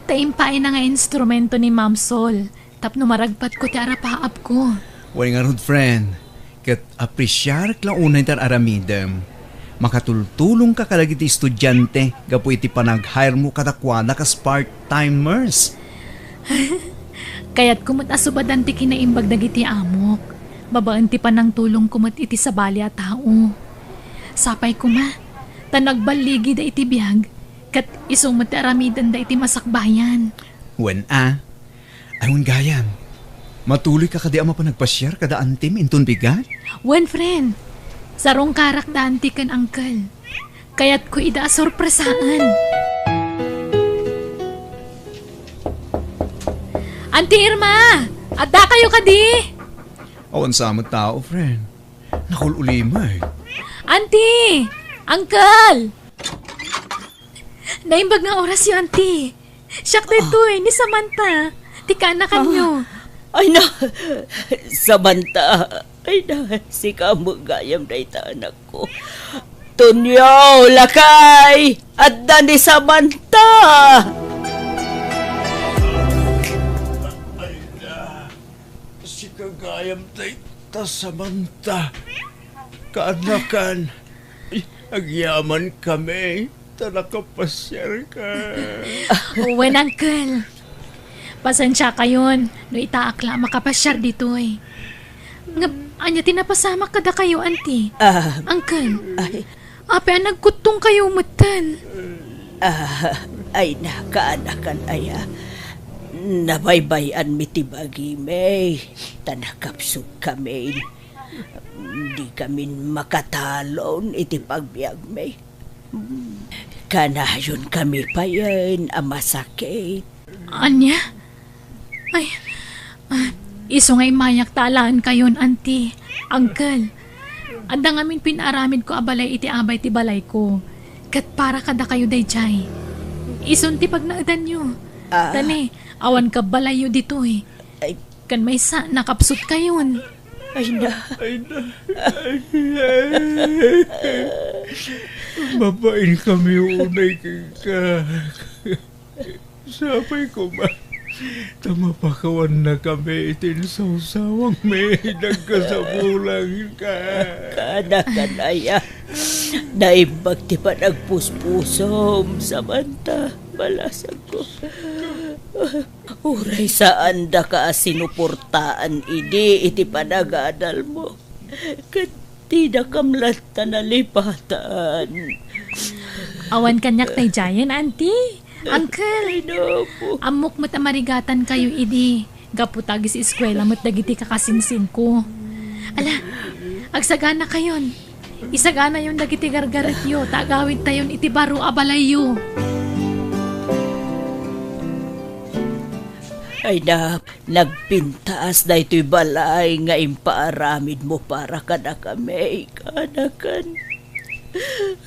Ta impaayna nga instrumento ni Ma'am Sol tapno maragpatko ti arapaapko. Wen ngarud, friend, ket apresiarek la unay ti ar-aramidem. Makatultulongka kadagiti estudiante gapu iti panag-hire mo kadakuada kas part-timers. Kayatko met a subadan ti kinaimbag dagiti amok, babaen ti panangtulongko met iti sabali a tao. Sapay koma, ta nagballigida iti biag, ket isu met ti aramidenda iti masakbayan. Wen a, ay wen gayam, matuloyka kadi a mapan agpasiar kada antim inton bigat? Wen, friend, sarungkarak da anti ken uncle. Kayatko ida a sorpresaen. Auntie Irma! Adda kayo kadi? Awan sa met tao, friend. Nakul-ulimay. Auntie! Uncle! Naimbag nga oras yo, Auntie. Siak daytoy, ni Samantha. Ti kaanakanyo. Ah. Ay na, Samantha. Ay na, sika met gayam dayta anakko. Tonyo, lakay! Adda ni Samantha! Ay na, sika gayam dayta, Samantha. Kaanakan. Ay, agyaman kami. Ta nakapasiarka. Wen, uncle. Pasensiakayon no itaak la a makapasiar ditoy. Ngem, ania ti napasamak kadakayo, auntie? Ah. Uncle. Ay. Apay a nagkuttongkayo metten? Ah, ay na, kaanakan aya. Nabaybay-anmi ti bagimi, ta nakapsutkami. Dikami makatalon iti pagbiagmi. Kanayonkami payen a masakit. Ania? Ay, ah, isu nga immayak ta alaenkayon, auntie, uncle. Adda ngamin pinaaramidko a balay iti abay ti balayko. Ket para kadakayo daydiay. Isun ti pagnaedanyo. Ah. Tani, awan kabbalayyo ditoy. Ay. Ken maysa, nakapsutkayon. Ay na. Ay na. Ay, ay. Mabain kami unay kenka. Sapay koma, ta mapakawanna kami iti insawsawangmi, nagkasabulanka. Kaanakan aya. Naimbag ti panagpuspusom, Samantha, balasangko. Uray saandaka a sinuportaan idi iti panagadalmo, ket dinakam latta nalipatan. Awan kaniak daydiayen, auntie. Uncle, ay, napo. Ammok met a marigatankayo idi, gapu ta agiseskuela met dagiti kakasinsinko. Ala, agsaganakayon. Isaganayon dagiti gargaretyo, ta agawidtayon iti baro a balayyo. Ay na, nagpintas daytoy balay nga impaaramidmo para kadakami, kaanakan.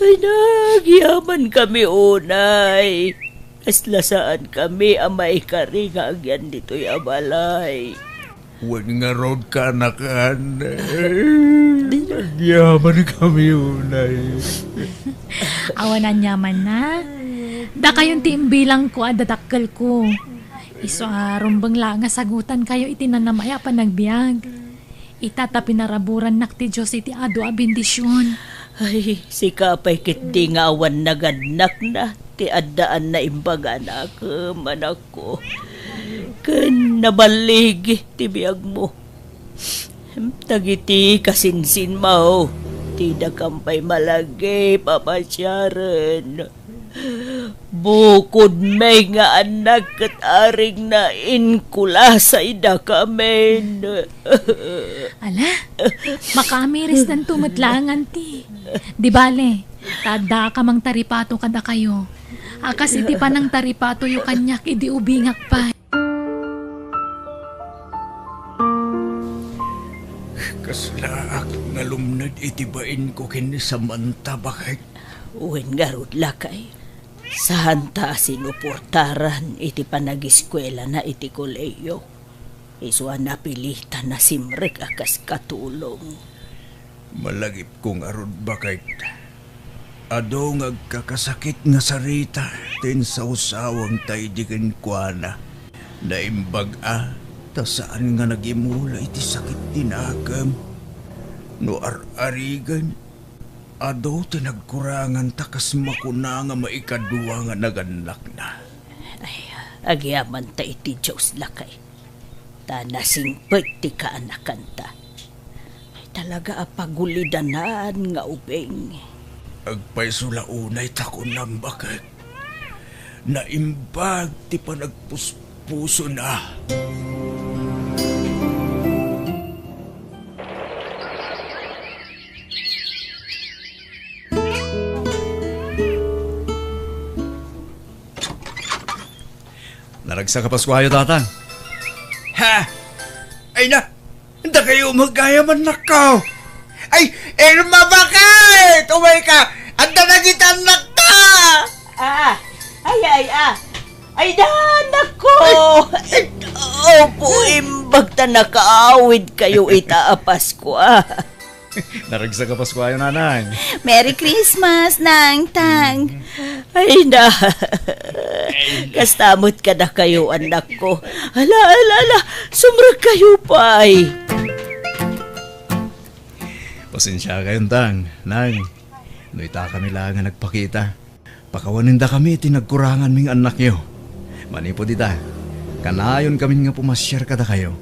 Ay na, agyamankami unay. Kasla saankami a maikari nga agyan ditoy a balay. Wen ngarud, kaanakan. Agyamankami unay. Awan aniamanna. Dakayon ti imbilangko a dadakkelko. Isu a rumbeng la nga sagutankayo iti nanamay a panagbiag. Ita ta pinaraburannak ti Dios iti adu a bendision. Ay, sika pay ketdi nga awan nagannakna ti addaan naimbag a anakem, anakko. Ken naballig ti biagmo. Dagiti kasinsinmo, Didakam pay malagip a pasiaren. Bukodmi nga annak ket arigna, inkulasaydakamin. Ala, makaamirisdanto met laeng, Auntie. Di bale, ta addaak a mangtaripato kadakayo. A kas iti panangtaripatoyo kaniak idi ubingak pay. Kaslaak nga lumned iti bainko ken ni Samantha, baket. Wen ngarud, lakay, saanta a sinuportaran iti panageskuelana iti kolehiyo. Isu a napilitan a simrek a kas katulong. Malagipko ngarud, baket. Adu nga agkakasakit nga sarita ti insawsawangta idi kenkuana. Naimbag a, ta saan nga nagimula iti sakit ti nakem. No ar-arigen, adu ti nagkurangan ta kas makuna nga maikadua nga nagannakna. Ay, agyamanta iti Dios, lakay. Ta nasingpet ti kaanakanta. Ay, talaga a pagulidanan nga ubing. Agpayso la unay ta kunam, baket. Naimbag ti panagpuspusona. Naragsak a Paskuayo, Tatang. Ha? Ay na! Dakayo met gayam, annakko! Ay, Irma, baket! Umayka! Adda dagiti annakta! Ah, ay, ay, ah. Ay, da, annakko! Ay, ay. Apo, imbag ta nakaawidkayo ita a Paskua. Naragsak a Paskuayo, Nanang. Merry Christmas, Nangtang. Ay na. Kasta met kadakayo, annakko. Ala, ala, ala. Sumrekkayo pay. Pasensiakayon, Tang, Nang. No itakami laeng a nagpakita, pakawanendakami iti nagkuranganmi nga annakyo. Manipud ita, kanayonkamin nga pumasiar kadakayo.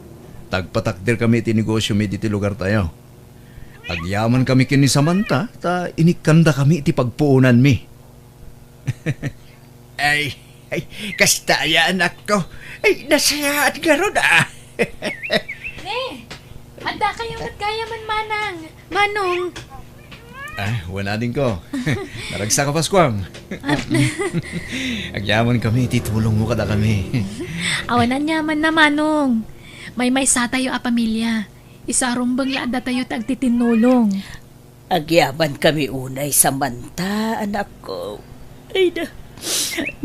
Tagpatakderkami iti negosyomi ditoy lugartayo. Agyamankami ken ni Samantha, ta inikkandakami iti pagpuonanmi. Ay, ay, kasta aya, annakko. Ay, nasayaat ngarud, ah. Ne, addakayo met gayam, Manang, Manong. Ah, wen, adingko. Naragsak a Paskuam. At agyamankami iti tulongmo kadakami. Awan aniamanna, Manong. Maymaysatayo a pamilia. Isu a rumbeng la addatayo ti agtitinnulong. Agyamankami unay, Samantha, anakko. Ay na,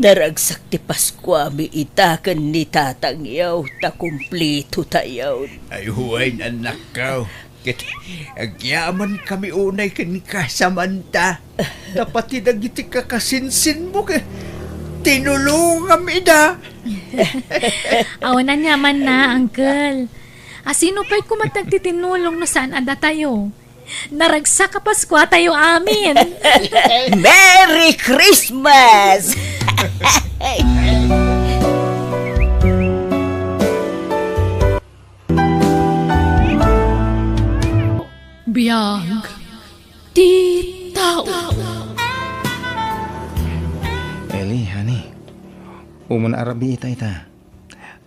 naragsak ti Paskuami ita ken ni tatangyo, ta kumplitotayon. Ay, wen, annakko. Ket agyamankami unay kenka, Samantha. Ta pati dagiti kakasinsinmo ket tinulongam ida. Awan aniamanna, Uncle. A, sino pay koma ti agtitinnulong no saan a datayo? Naragsak a Paskuatayo amin! Merry Christmas! Biag ti tao. Eli, honey, umuna a rabii ita.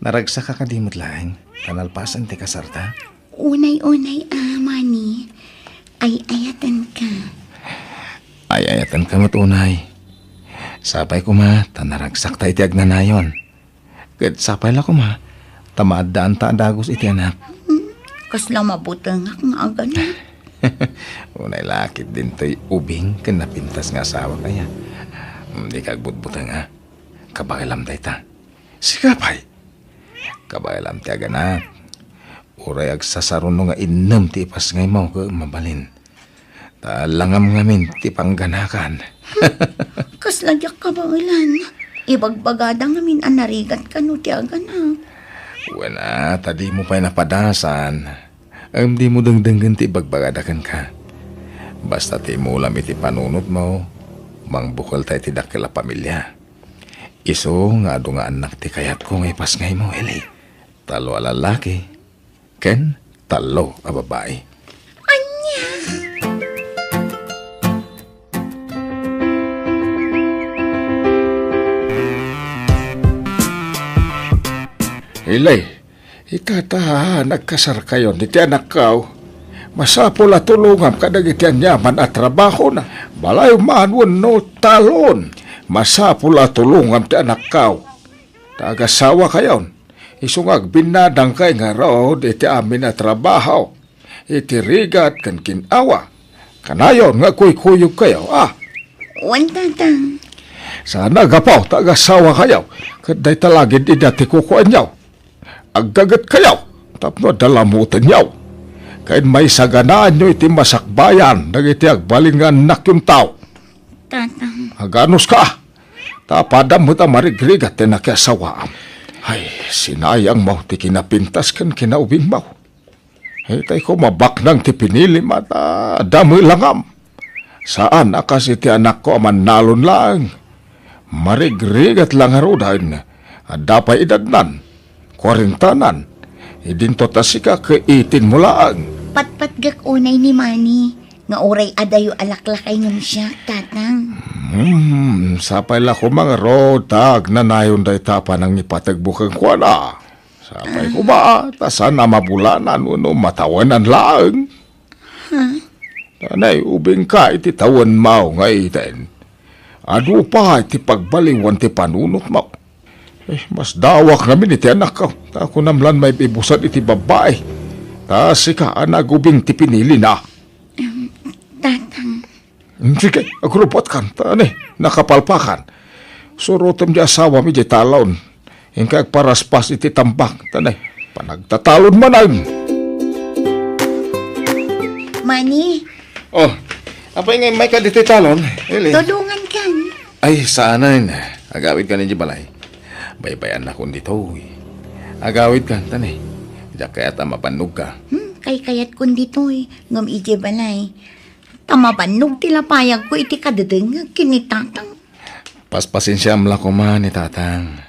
Naragsaka kadi met laeng ta nalpasen ti kasarta? Unay-unay a, Manny. Ay-ayatenka. Ay-ayatenka met unay. Sapay koma ta naragsakta iti agnanayon. Ket sapay la koma ta maaddaanta a dagus iti anak. Hmm, kasla mabutengak nga agana. Unay la ket dintoy ubing ken napintas nga asawak aya. Hmm, dika agbutbuteng a. Kabaelam dayta. Sika pay. Kabaelam ti aganak. Uray agsasaruno nga innem ti ipasngaymo ket mabalin. Ta langam ngamin ti pangganakan. Kasla diak kabaelan. Ibagbagada ngamin a narigat kano ti aganak. Wen a, ta dimo pay napadasan. Ngem dimo dengdenggen ti ibagbagada kenka. Basta ti imulam iti panunotmo, mangbukelta iti dakkel a pamilia. Isu nga adu nga annak ti kayatko nga ipasngaymo, Eli. Tallo a lallaki ken tallo a babai. Ania? Ili, ita ta nagkasarkayon iti anakko, masapul a tulongam kadagiti aniaman a trabahona. Balay man wenno talon, masapul a tulongam ti anakko. Ta agasawakayon, isu nga agbinnadangkay ngarud iti amin a trabaho, iti rigat ken gin-awa. Kanayon nga agkuykuyogkayo, a? Wen, Tatang. Saan a gapu ta agasawakayo, ket dayta la gid ida ti kukuanyo. Aggagetkayo tapno adda lamutenyo, ken maisaganaanyo iti masakbayan dagiti agbalin nga annakyon tao. Tatang. Aganuska, ta apadam met a marigrigat ti nakiasawaam. Ay, sinayangmo ti kinapintas ken kinaubingmo. Itay koma baknang ti pinilim a ta damelangam. Saan a kas iti anakko a mannalon laeng. Marigrigat la ngaruden. Adda pay edadnan, kuarentanan. Idinto ta sika ket eighteen mo laeng. Patpatgek unay ni Manny nga uray adayo a laklakay ngem siak, Tatang. Hmm, sapay la koma ngarud ta agnanayon dayta a panangipategmo kenkuana. Sapay koma, ta saan a mabulanan wenno matawenan laeng. Ha? Nay, ubingka iti tawenmo nga eighteen. Adu pay ti pagbaliwan ti panunotmo. Eh, masdawak ngamin iti anakko, ta kunam lan maibibusad iti babbai. Ta sika a nagubing ti pinilina. Em, Tatang. Mm, sige, agrubbuatkan. Ta, ani, nakapalpakan. Surotem ti asawam idiay talon. Inka agparaspas iti tambak. Ta, ani, panagtatalon manen. Manny. Oh, apay nga immayka ditoy talon, Eli? Tulongankan. Ay, saanen. Agawidkan idiay balay. Baybay-annakon ditoy. Agawidkan, ta, ani. Diak kayat a mabannogka. Hmm, kaykayatkon ditoy. Ngem idiay balay. Ta mabannog ti lapayagko iti kadedengngeg ken ni Tatang. Paspasensiaam la koma ni Tatang.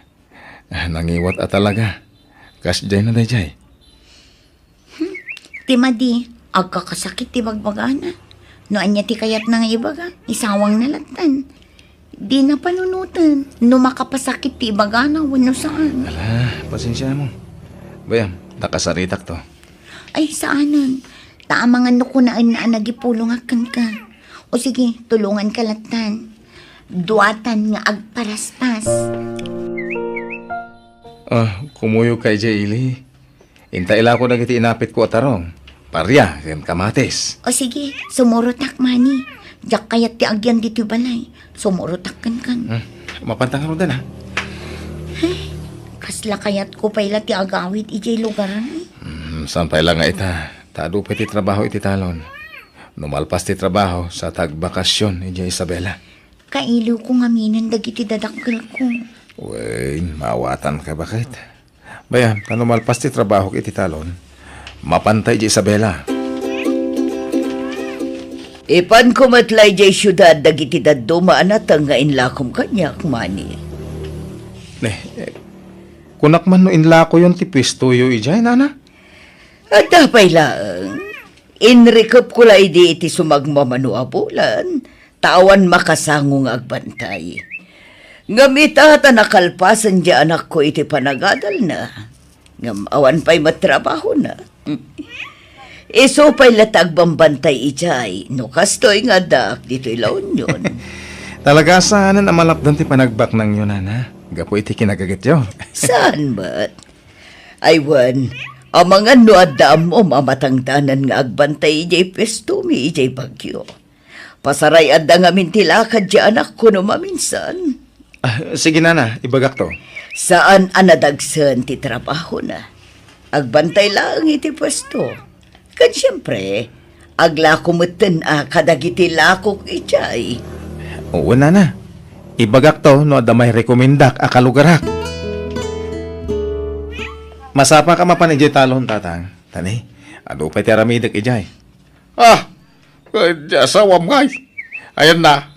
Ah, nangiwat a talaga. Kasdiay na daydiay. Hmm, ti madi, agkakasakit ti bagbagana. No ania ti kayatna nga ibaga, isawangna lattan. Dina panunoten no makapasakit ti ibagana wenno saan. Ala, pasensiamo. Bayam, nakasaritakto. Ay, saanen. Ta amangan no kunaenna a nagipulongak kenka. O sige, tulonganka lattan. Duatan nga agparaspas. Ah, kumuyogka idiay ili. Inta ilako dagiti inapitko a tarong, paria, ken kamatis. O sige, sumurotak, Manny. Diak kayat ti agyan ditoy balay. Sumurotak kenkan. Hmm, mapanta ngaruden, ha? Ay, kasla kayatko pay la ti agawid idiay lugar, eh. Hmm, saan pay la nga ita? Ta adu pay ti trabaho iti talon. No malpas ti trabaho, saan ta agbakasyon idiay Isabela. Kailiwko ngaminen dagiti dadakkelko. Wen, maawatanka, baket. Bayam, ta no malpas ti trabahok iti talon, mapanta idiay Isabela. Ipanko met la idiay siudad dagiti dadduma a nateng nga inlakom kaniak, Manny. Ne, eh, kunak man no inlakoyon ti puestoyo idiay, nana? Adda pay laeng. Inrikepko la idi iti sumagmamano a bulan, ta awan makasango nga agbantay. Ngem ita ta nakalpasen ti anakko iti panagadalna, ngem awan pay met trabahona. Isu pay la ta agbambantay idiay, no kastoy nga addaak ditoy La Union. Talaga saanen a malapdan ti panagbaknangyo, nana, gapu iti kinagagetyo. Saan met? Ay wen, amangan no adda ammom a matangdanan nga agbantay idiay puestomi idiay Baguio. Pasaray-adda ngamin ti lakad ti anakko no maminsan. Ah, sige, nana, ibagakto. Saan a nadagsen ti trabahona. Agbantay laeng iti puesto. Ken siempre, aglako metten a kadagiti lakok idiay. Wen, nana. Ibagakto no adda mairekomendak a kalugarak. Masapaka mapan idiay talon, tatang. Ta ni, adu pay ti aramidek idiay. Ah, ket ti asawam ngay. Ayanna,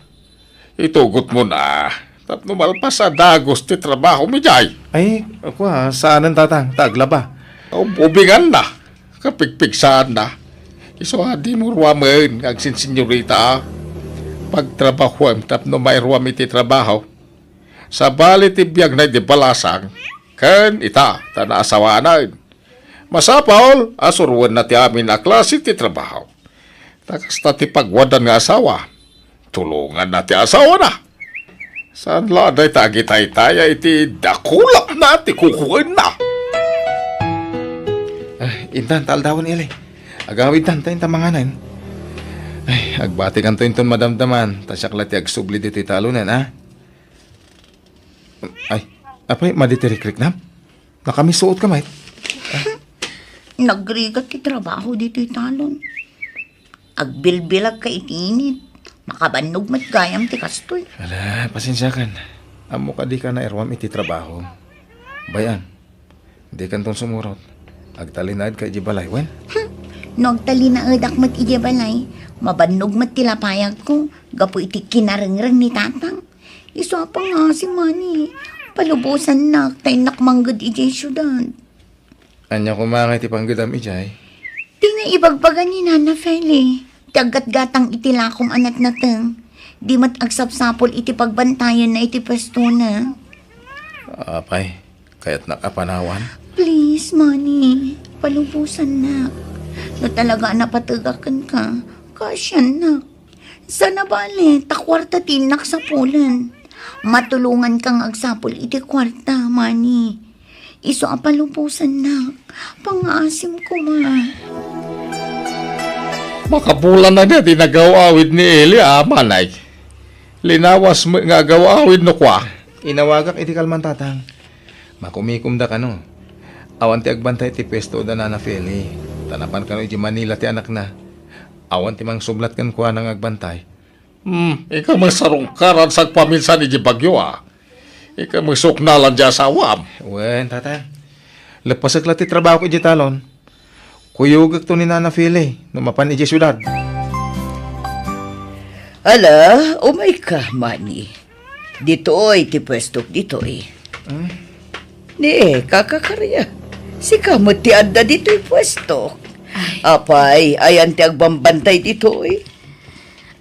itugotmon a tapno malpas a dagus ti trabahom idiay. Ay, kua, saanen, tatang, ta aglaba. Ub-, ubinganna, kapigpigsaanna. Isu a dimo ruamen nga agsinsinyorita a pagtrabahuem tapno mairuam iti trabaho. Sabali ti biagna idi balasang, ken ita ta naasawanan. Masapul a suroenna ti amin a klase ti trabaho. Ta kasta ti pagwaddan nga asawa, tulonganna ti asawana. Saan la dayta agitaytaya iti dakulapna ti kukuenna? Ah, intan ta aldawen, Eli. Agawidtan ta inta manganen. Ay, agbatikanto inton madamdaman, ta siak la ti agsubli ditoy talonen, a? Ay, apay, madi ti rikriknam? Nakamisuot ka met? Nagrigat ti trabaho ditoy talon. Agbilbilagka iti init. Makabannog met gayam ti kastoy. Ala, pasensiakan. Ammok a dika nairuam iti trabaho. Bay-am, dikanton sumurot. Agtalinaedka idiay balay, wen? Hmm. No agtalinaedak met idiay balay, mabannog met ti lapayagko gapu iti kinarengreng ni Tatang. Isu a pangngaasim, Mani. Palubosannak, ta innak mangged idiay siudad. Ania koma nga iti panggedam idiay? Ti naibagbaga ni Nana Feli, ti aggatgatang iti lakom a natnateng. Di met agsapsapul iti pagbantayenna iti puestona. Apay, kayatnak a panawan? Please, Mani, palubosannak. No talaga a napategaken ka, kaasiannak. Saan a bale, ta kuarta ti innak sapulen. Matulonganka nga agsapul iti kuarta, Mani. Isu a palubosannak. Pangngaasim koma. Makabulan na di nagaw-awid ni Eli, a, Manay. Linawas met nga agaw-awid no kua. Inawagak iti kalman, Tatang. Makumikomda kano. Awan ti agbantay iti puesto da Nana Feli. Ta napan kano iti Manila ti anakna. Awan ti mangsublat kenkuana nga agbantay. Hmm, ika met sarungkaran sagpaminsan iti bagyo, a. Ika met suknalan ti asawam. Wen, Tatang. Leppasek la ti trabahok iti talon. Kuyogekto ni Nana Feli no mapan iti siudad. Ala, umayka, Mani. Ditoy ti puestok ditoy. Hmm? Ni, Kaka Karia, sika met ti adda ditoy puestok. Ay. Apay, ayan ti agbambantay ditoy?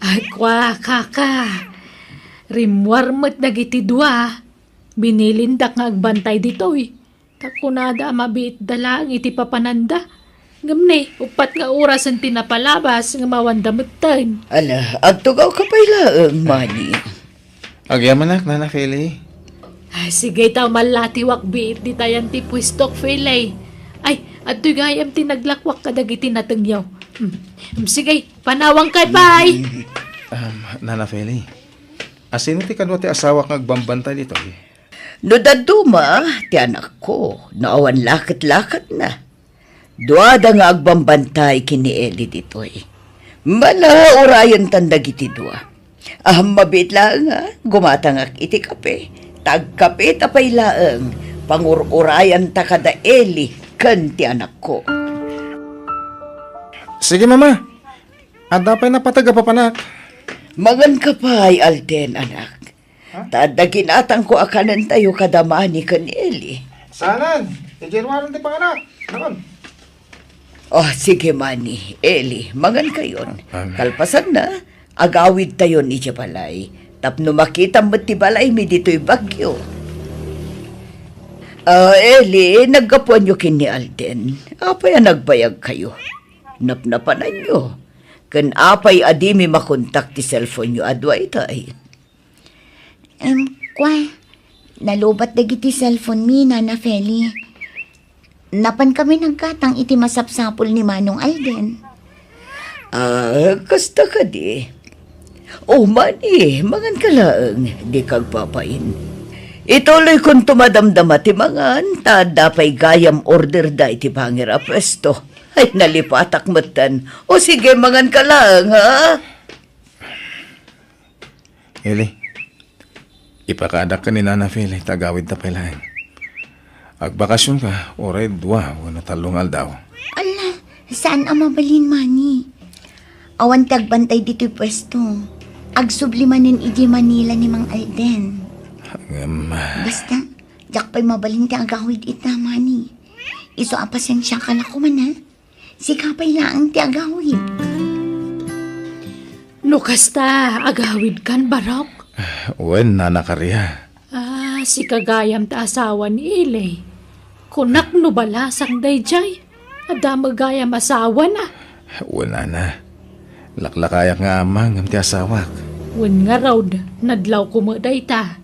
Ay, kua, Kaka. Rimmuar met dagiti dua. Binilindak nga agbantay ditoy. Ta kunada a mabiitda laeng iti papananda. Ngem ne, uppat nga orasen ti napalabas nga mawanda metten. Ala, agtugawka pay laeng, Mani. Agyamanak, Nana Feli. Ah, sige, ta mallatiwak biit ditayan ti puestok, Feli. Ay, adtoy gayam ti naglakwak kadagiti natengyo. Hmm. Hmm, sige, panawangkay pay. Um, Nana Feli, asino ti kadua ti asawak nga agbambantay ditoy? No dadduma ti anakko, no awan laket-laketna. Duada nga agbambantay ken ni Eli ditoy. Mala urayentan dagiti dua. Ammabit laeng a gumatangak iti kape. Ta agkapeta pay laeng, pangur-urayanta kada Eli ken ti anakko. Sige, Mama. Adda pay napateg a papanak. Manganka pay, Alden, anak. Ha? Ta adda ginatangko a kanentayo kada Mani ken Eli. Saanen, idiay ruaren ti panganak. Nakon. Oh, sige, Mani, Eli, mangankayon. Amen. Kalpasanna, agawidtayon idiay balay. Tapno makitam met ti balaymi ditoy bagyo. Ah, Eli, naggapuanyo ken ni Alden. Apay a nagbayagkayo? Napnapananyo. Ken apay a dimi makontak ti cellphone-yo a dua itay? Em, kua, nalubat dagiti cellphone-mi, Nana Feli. Napankami naggatang iti masapsapul ni Manong Alden. Ah, kasta kadi. O, Mani, manganka laeng, dika agpapain. Ituloykonto madamdama ti mangan, ta adda pay gayam orderda iti bangir a puesto. Ay, nalipatak metten. O, sige, manganka laeng, ha? Eli, ipakaadak ken ni Nana Feli ta agawidta pay laeng. Agbakasionka, uray dua wenno tallo nga aldaw. Ala, saan a mabalin, Mani. Awan ti agbantay ditoy puesto. Agsubli manen idiay Manila ni Mang Alden. Ngem, ah, basta, diak pay mabalin ti agawid ita, Mani. Isu a pasensiaka la koma, ha? Sika pay laeng ti agawid. No kasta, agawidkan, Barok? Wen, Nana Karia. Ah, sika gayam ti asawa ni Eli. Kunak no balasang daydiay. Adda met gayam asawana. Wen, nana. Laklakayak nga ama ngem ti asawak. Wen ngarud, nadlawko met dayta.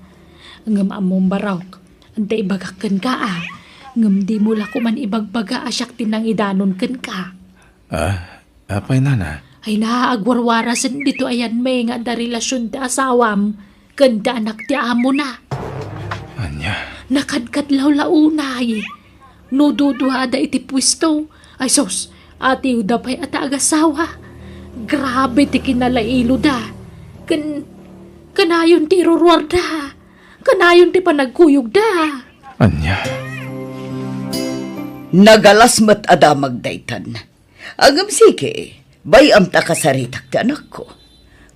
Ngem ammom, Barok, adda ibagak kenka a. Ngem dimo la koma ibagbaga a siak ti nangidanon kenka. Ah, apay, nana? Ay, naagwarwarasen ditoy a yanmi nga adda relasion ti asawam ken ti anak ti amona. Ania? Nakadkadlaw la unay. No duduada iti puesto, ay sus, atiwda pay a ta agasawa. Grabe ti kinalailoda. Ken, kanayon ti iruruarda. Kanayon ti panagkuyogda. Ania? Nagalas met a damag daytan. Ngem sige, bay-am ta kasaritak ti anakko.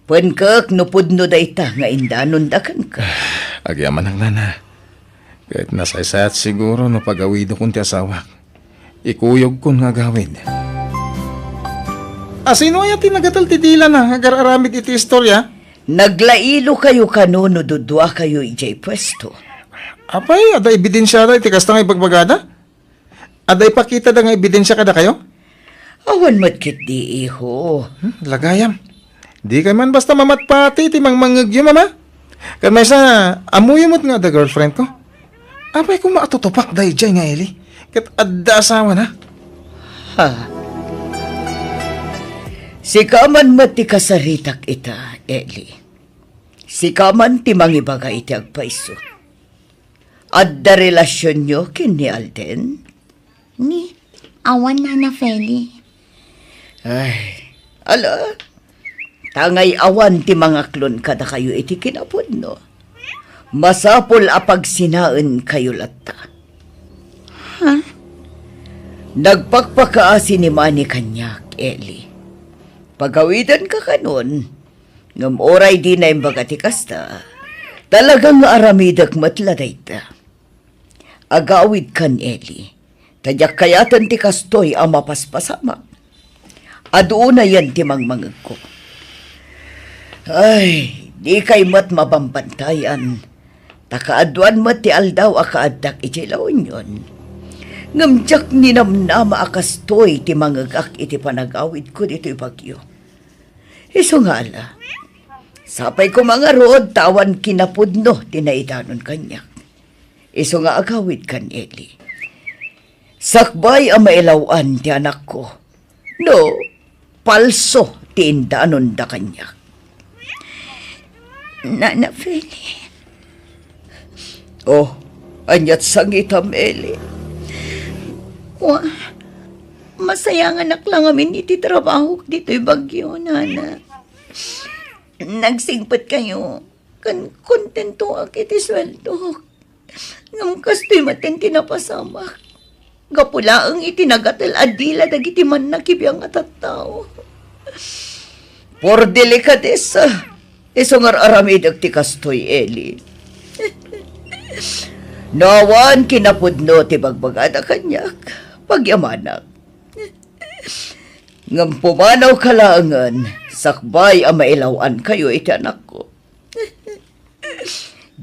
Penkek no pudno dayta nga indanonda kenka. Agyamanak, nana. Ket nasaysayat siguro no pagawidokon ti asawak. Ikuyogkon nga agawid. A, sino aya ti nagatel ti dilana nga agar-aramid iti istoria? Naglailokayo kano no duduakayo idiay puesto? Apay, adda ebidensiada iti kasta nga ibagbagada? Adda ipakitada nga ebidensia kadakayo? Awan met ketdi, iho. Hmm, lagayam. Dikay man basta mamatpati iti mangmangngegyo, mama. Ken maysa, ammoyo met nga adda girlfriendko. Apay koma a tutupak daydiay nga Eli? Ket adda asawana. Ha? Sika man met ti kasaritak ita, Eli. Sika man ti mangibaga iti agpayso. Adda relasionyo ken ni Alden? Ni, awan, Nana Feli. Ay, ala, ta ngay-awan ti mangaklon kadakayo iti kinapudno. Masapul a pagsinaenkayo latta. Ha? Nagpakpakaasi ni Manny kaniak, Eli. Pagawidanka kanon, ngem uray dina imbaga ti kasta, talaga nga aramidek met la dayta. Agawidkan, Eli, ta diak kayaten ti kastoy a mapaspasamak. Adu unayen ti mangmangegko. Ay, dikay met mabambantayan, ta kaaduan met ti aldaw a kaaddak idiay La Union. Ngem diak ninamnama a kastoy ti mangegak iti panagawidko ditoy Baguio. Isu nga ala, sapay koma ngarud ta awan kinapudno ti naidanon kaniak. Isu nga agawidkan, Eli. Sakbay a mailaw-an ti anakko no palso ti indanonda kaniak. Nana Feli. Oh, aniat sangitam, Eli? Wa, masayanganak la ngamin iti trabahok ditoy Baguio, Nana. Nagsingpetkayo, ken kontentoak iti sueldok. Ngem kastoy maten ti napasamak. Gapu laeng iti nagatel a dila dagiti mannakibiang a tattao. Por delikadesa, isu nga ar-aramidek ti kastoy, Eli. No awan kinapudno ti bagbagada kaniak, pagyamanak. Ngem pumanawka laengen, sakbay a mailaw-ankayo iti anakko.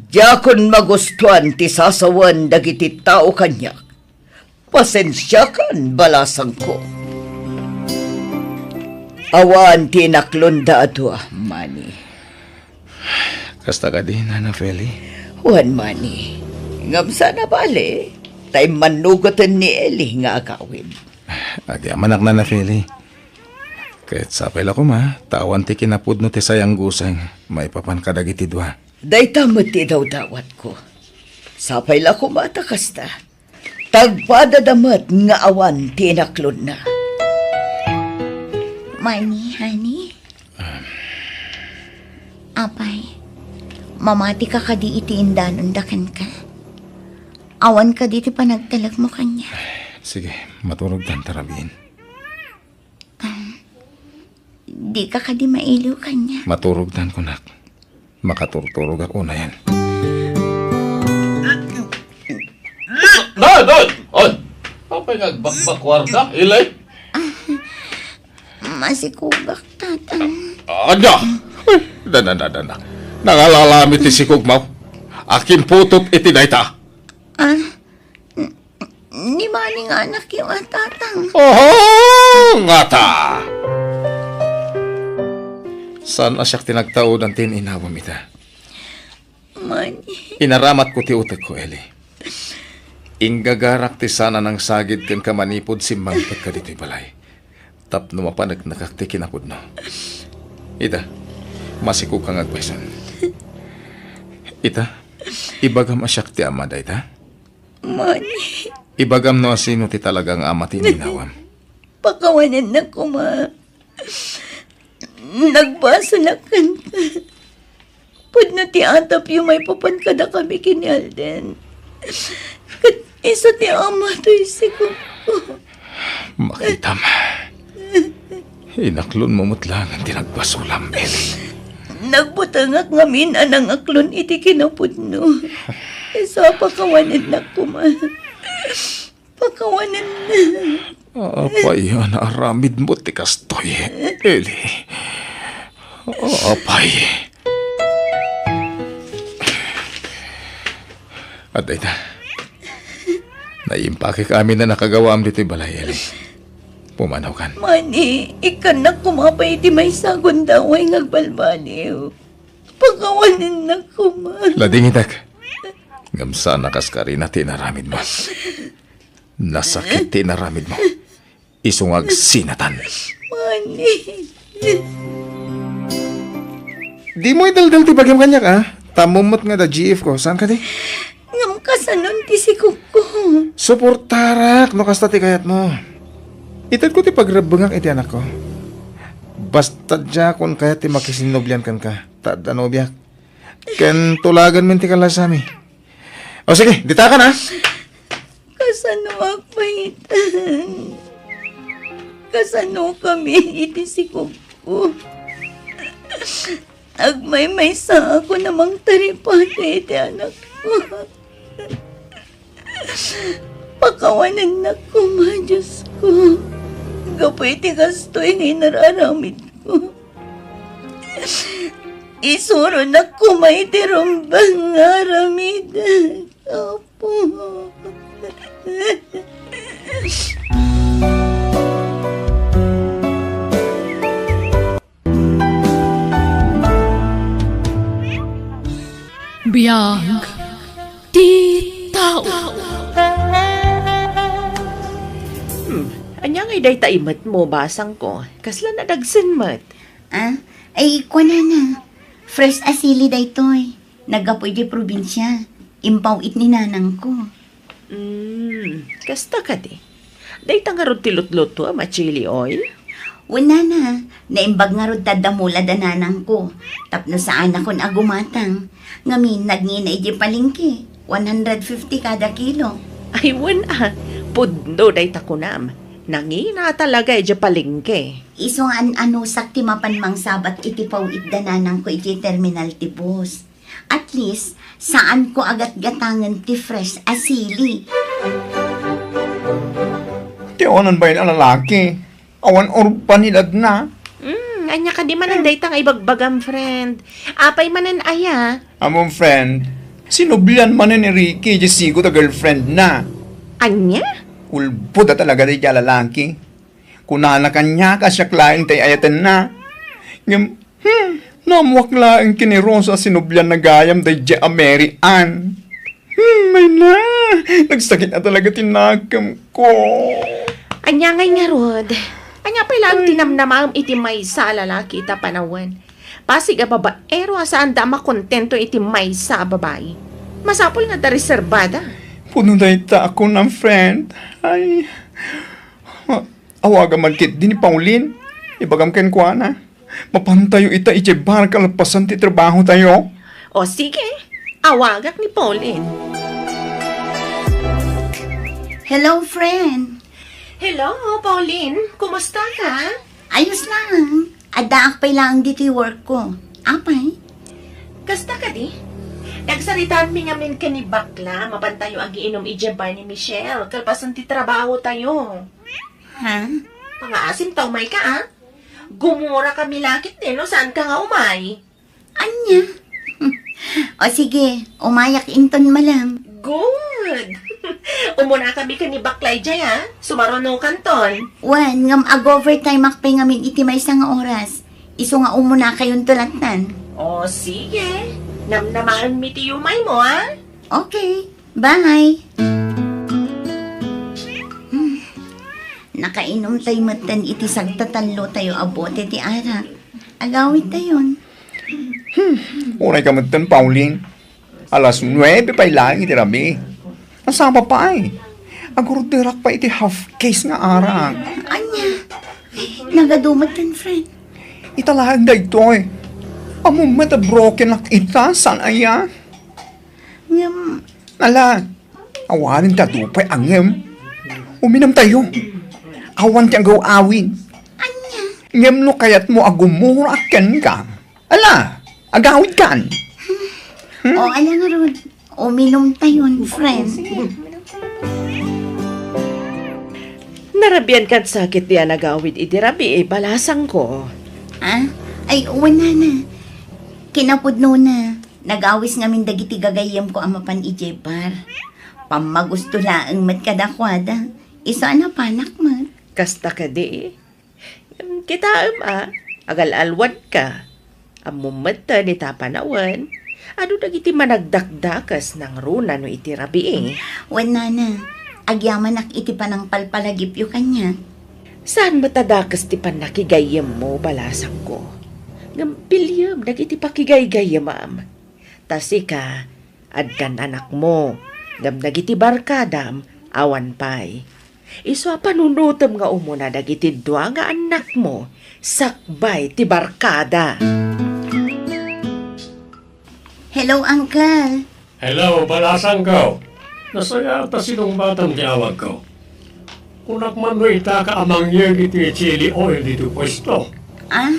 Diakon magustuan ti sasawen dagiti tao kaniak. Pasensiakan, balasangko. Awan ti inaklonda a dua, Manny. Kasta kadi, Nana Feli? Wen, Manny. Ngem saan a bale, ta immannugeten ni Eli nga agawid. Agyamanak, Nana Feli. Ket sapay la koma, ta awan ti kinapudno ti sayanggusaeng maipapan kadagiti dua. Dayta met ti idawdawatko. Sapay la koma ta kasta. Tagpadada met nga awan ti inaklonna. Manny, honey? Apay, mamatika kadi iti indanonda kenka? Awan kadi ti panagtalekmo kaniak? Sige, maturogtan ta rabiin. Dika kadi mailiw kaniak? Maturogtan, kunak. Makaturturogak unayen. Nay, nay! Ay! Apay nga agbakbakwarka, Eli? Masikugak, Tatang. Ania? Ay, dana, dana, dana. Nangalalami ti sikugmo. Akin putot iti dayta. Ah, n-, Ni Manny nga anakyo a, Tatang. Oho, ngata! Saan a siak ti nagtaudan ti inawam ita? Manny. Inaramatko ti utekko, Eli. Inggagarak ti saan a nangsagid kenka manipud simmangpetka ditoy balay. Tapno mapaneknekak ti kinapudno. Ita, masikoka nga agpayson. Ita, ibagam a siak ti ama dayta? Manny. Ibagam no asino ti talaga nga ama ti ininawam. Pakawanennak koma. Nagbasolak kenka. Pudno ti atapyo maipapan kadakami ken ni Alden. Ket isu ti ama toy sikogko. Makitam. Inaklonmo met laengen ti nagbasolam, Eli. Nagbutengak ngamin a nangaklon iti kinapudno. Isu a pakawanennak koma. Pakawanennak. Apay a naaramidmo ti kastoy, Eli? Apay. Adda ita. Naimpakek amin a nakagawaam ditoy balay, Eli. Pumanawkan. Manny, ikkannak koma pay iti maysa a gundaway nga agbalbaliw. Pakawanennak koma. Ladingitek. Ngem saan a kas karina ti inaramidmo. Nasakit ti inaramidmo. Isu nga agsinatan. Manny. Dimo idaldal ti bagim kaniak, a? Tammom met nga adda G F ko. Saan kadi? Ngem kasanon ti sikogko? Suportarak no kasta ti kayatmo. Itedko ti pagrebbengak iti anakko. Basta diakon kayat ti makisinnobian kenka. Ta adda nobiak. Ken tulaganmin ti kallasami. O sige, ditakan, a? Kasano a paitan? Kasano kami iti sikogko? Agmaymaysaakon a mangtaripatay iti anakko. Pakawanennak koma, Diosko. Gapu iti kastoy nga inararamidko. Isuronak koma iti rumbeng nga aramidek, Apo. Biag ti tao. Hmm, ania ngay dayta imetmo, basangko? Kasla nadagsen met? Ah, ay, kuanana. Fresh a sili daytoy. Naggapu idiay probinsia. Impaw-it ni nanangko. Hmm, kasta kadi. Dayta ngarud ti lutlutuam a chili oil? Wen, nana, naimbag ngarud ta adda mula da nanangko. Tapno saanakon a gumatang. Ngamin, nagngina idiay palengke. One hundred fifty kada kilo. Ay, wen a. Pudno dayta kunam. Nangina talaga idiay palengke. Isu nga an-anusak ti mapan mangsabat iti paw-it da nanangko idiay terminal ti bus. At least, saanko a gatgatangen ti fresh a sili. Ti awanan bain a lalaki, awan urbanidadna. Hmm, ania kadi manen dayta nga ibagbagam, friend? Apay manen aya? Amom, friend, sinublian manen ni Ricky idiay sigut a girlfriendna. Ania? Ulbod a talaga daydiay a lalaki. Kunana kaniak a siak laeng ti ay-ayatenna. Ngem, hmm, naammoak laeng ken ni Rosa a sinublianna gayam daydiay a Mary Ann. Hmm, ay na, nagsakit a talaga ti nakemko. Ania ngay ngarud? Ania pay laeng ti namnamaem iti maysa a lalaki ita panawen? Pasig a babaero a saanda a makontento iti maysa a babai. Masapul nga adda reserbada. Pudno dayta a kunam, friend. Ay, Awagam man ketdi ni Pauline. Ibagam kenkuana. Mapantayo ita idiay bar kalpasan ti trabahotayo. O sige, awagak ni Pauline. Hello, friend. Hello, Pauline. Kumusta ka? Ayos lang. Addaak pay laeng ditoy work ko. Apay? Kasta kadi? Nagsaritaanmi ngamin ken ni Bakla, mapantayo agiinom idiay bar ni Michelle, kalpasan ti trabahotayo. Ha? Pangaasim ta umay ka, a? Gumura kami lakit din no saan ka nga umay. Ania? O sige, umayak inton malem. Good! Umunakami ken ni Baklay jay, a? Sumarunokanton. Wen, ngem ag-overtime-ak pay ngamin iti maysa nga oras. Isu nga umunakayonto lattan. O, sige. Namnamaenmi ti yumaymo, a? Okay. Bye. Hmm. Nakainumtay metten iti sagtatallotayo a bote ti arak. Agawidtayon. Hmm. Uray ka metten, Pauline. Alas nuebe pay laeng iti rabii. Nasapa pay. Agorderak pay iti half case nga arak. Ania? Nagadu metten, friend. Ita laeng daytoy. Ammom met a broken-ak ita, saan aya? Ngem, ala, awanen ta dupay a ngem. Uminumtayo. Awan ti agaw-awid. Ania? Ngem no kayatmo a gumurak kenka, ala, agawidkan. Hmm? O, ala ngarud. Uminumtayon, friend. Narabian ket sakit ti anagawid iti rabii, balasangko. Ah? Ay, wen, nana. Kinapudnona, nagawis ngamin dagiti gagayyemko a mapan idiay bar. Pammagusto laeng met kadakuada. Isu a napanak met. Kasta kadi? Kitaem a, agal-alwadka. Ammom met ta ni ta panawen, adu dagiti managdakdakes nangruna no iti rabii. Wen, nana, agyamanak iti panangpalpalagipyo kaniak. Saan met a dakes ti pannakigayyemmo, balasangko. Ngem piliem dagiti pakigaygayyemam. Ta sika, addan anakmo, ngem dagiti barkadam, awan pay. Isu a panunotem nga umuna dagiti dua nga annakmo sakbay ti barkada. Hello, Uncle. Hello, balasangko. Nasayaat a sinungbatam ti awagko. Kunak man no ita ka a mangyeg iti chili oil ditoy puesto. Ah?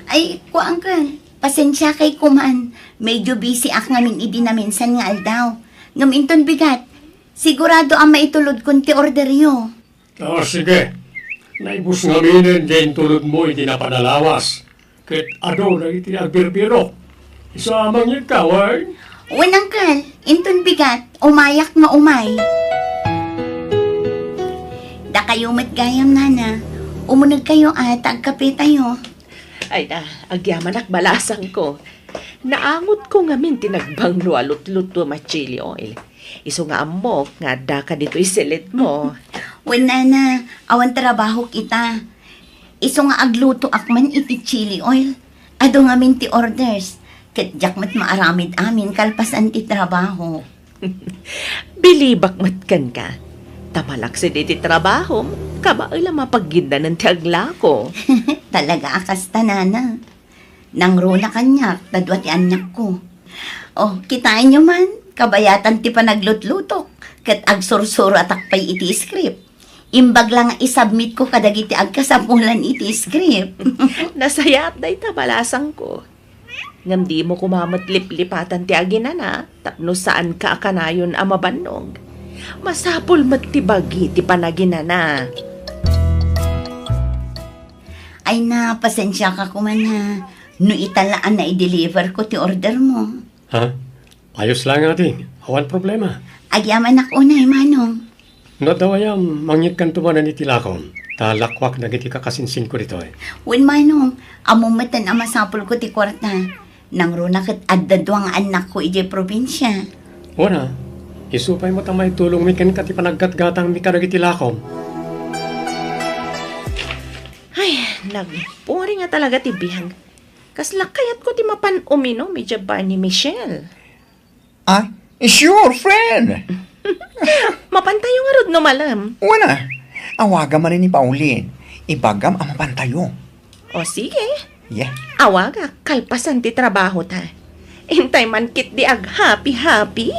Ay, kua, Uncle. Pasensiakay koman. Medyo busy-ak ngamin idi naminsan nga aldaw. Ngem inton bigat, sigurado a maitulodkon ti orderyo. Ah, sige. Naibus ngaminen ti intulodmo idi napan a lawas. Ket adu dagiti agbirbirok. Isu a mangyegka, wen? Wen, Uncle. Inton bigat, umayak nga umay. Dakayo met gayam, nana. Umunegkayo a ta agkapetayo. Ay na, agyamanak, balasangko. Naangotko ngamin ti nagbanglo a lutlutuem a chili oil. Isu nga ammok nga addaka ditoy silitmo. Wen, nana, awan trabahok ita. Isu nga aglutoak man iti chili oil. Adu ngamin ti orders. Ket diak met maaramid amin kalpasan ti trabaho. Bilibak met kenka. Ta malaksid iti trabahom, kabael a mapagiddanen ti aglako. Talaga a kasta, nana. Nangruna kaniak ta dua ti annakko. O, kitaenyo man, kabayatan ti panaglutlutok, ket agsursuratak pay iti script. Imbag la nga isubmitko kadagiti agkasapulan iti script. Nasayaat dayta, balasangko. Ngem dimo koma met liplipatan ti aginana tapno saanka a kanayon a mabannog. Masapul met ti bagi ti panaginana. Ay na, pasensiaka koman ha. No ita la a naideliverko ti ordermo. Ha? Ayos lang, ading. Awan problema. Agyamanak unay, Manong. No adda gayam, mangyegkanto manen iti lakom, ta lakuak dagiti kakasinsinko ditoy. Wen, Manong, ammom metten a masapulko ti kuarta. Nangruna ket adda dua nga annakko idiay probinsia. Wen a, isu pay met a maitulongmi kenka ti panaggatgatangmi kadagiti lakom. Ay, nagpuring a talaga ti biag. Kasla kayatko ti mapan uminom idiay bar ni Michelle. Ah, sure, friend! Mapantayo ngarud no malem. Wen a, awagam manen ni Pauline. Ibagam a mapantayo. O sige. Yeah. Awagak, kalpasan ti trabaho ta. Intay man ketdi ag-happy-happy.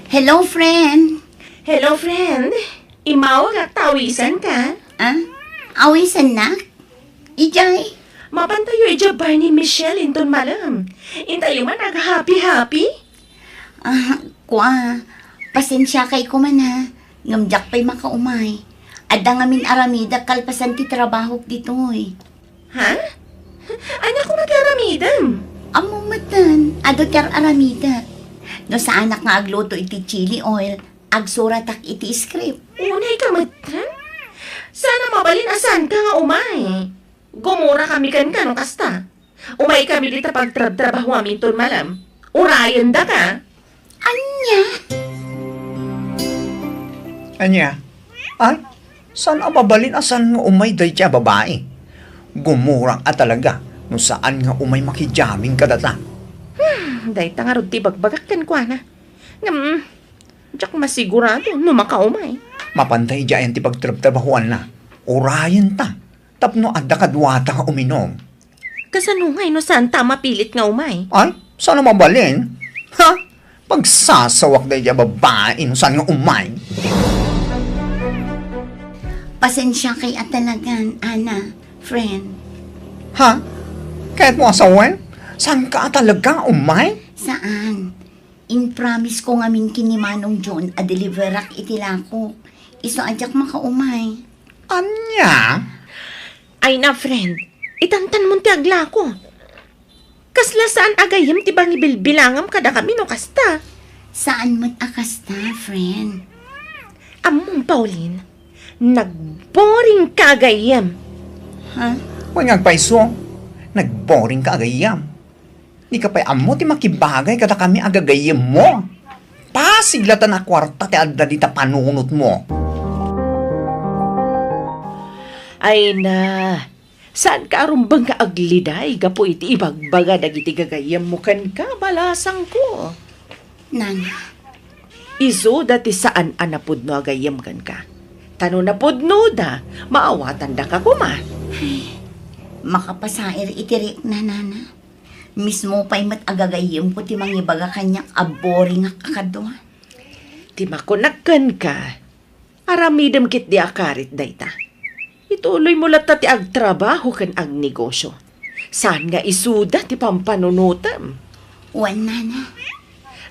Hello, friend. Hello, friend. Immawagak ta awisanka. Ah? Awisannak? Idiay? Mapantayo idiay bar ni Michelle inton malem. Intayo man ag-happy-happy. Ah, kua, pasensiakay koman ha, ngem diak pay makaumay. Adda ngamin aramidak kalpasan ti trabahok ditoy. Ha? Ania koma ti aramidem? Ammom metten, adu ti ar-aramidek. No saanak nga agluto iti chili oil, agsuratak iti script. Unay ka metten? Saan a mabalin a saanka nga umay. Gumura kami kenka no kasta. Umay kami dita pagtrabtrabahoaminton malem. Urayendaka. Ania? Ania? Ay, saan a mabalin a saan nga umay dayta a babai? Gumurak a talaga no saan nga umay makijamming kadata. Hmm, dayta ngarud ti ibagbagak kenkuana. Ngem, diak masigurado no makaumay. Mapan daydiay ti pagtrabtrabahoanna. Urayenta tapno adda kaduata nga uminum. Kasano ngay no saanta a mapilit nga umay? Ay, saan a mabalin? Ha? Pagsasawak daydiay a babai no saan nga umay. Pasensiakay a talagan, Ana, friend. Ha? Kayatmo a sawen? Saanka a talaga nga umay? Saan? In-promise ko ngamin ken ni Manong John a deliverak iti lakok. Isu a diak makaumay. Ania? Ay na, friend. Itantanmon ti aglako. Kasla saan a gayyem ti pangibilbilangam kadakami no kasta. Saan met a kasta, friend. Ammom, Pauline, nagboring ka a gayyem. Ha? Wen nga agpayso, nagboring ka a gayyem. Dika pay ammo ti makibagay kadakami a gagayyemmo. Pasig latta a kuarta ti adda dita panunotmo. Ay na, saanka a rumbeng nga agliday gapu iti ibagbaga dagiti gagayyemmo kenka, balasangko. Nana. Isuda ti saan a napudno a gayyem kenka. Ta no napudnoda, maawatandaka koma. Ay, makapasair iti rikna, Nana. Mismo pay met a gagayyemko ti mangibaga kaniak a boringak a kadua. Ti makunak kenka, aramidem ketdi a karit dayta. Ituloymo latta ti agtrabaho ken agnegosio. Saan nga isuda ti pampanunotem. Wen, Nana.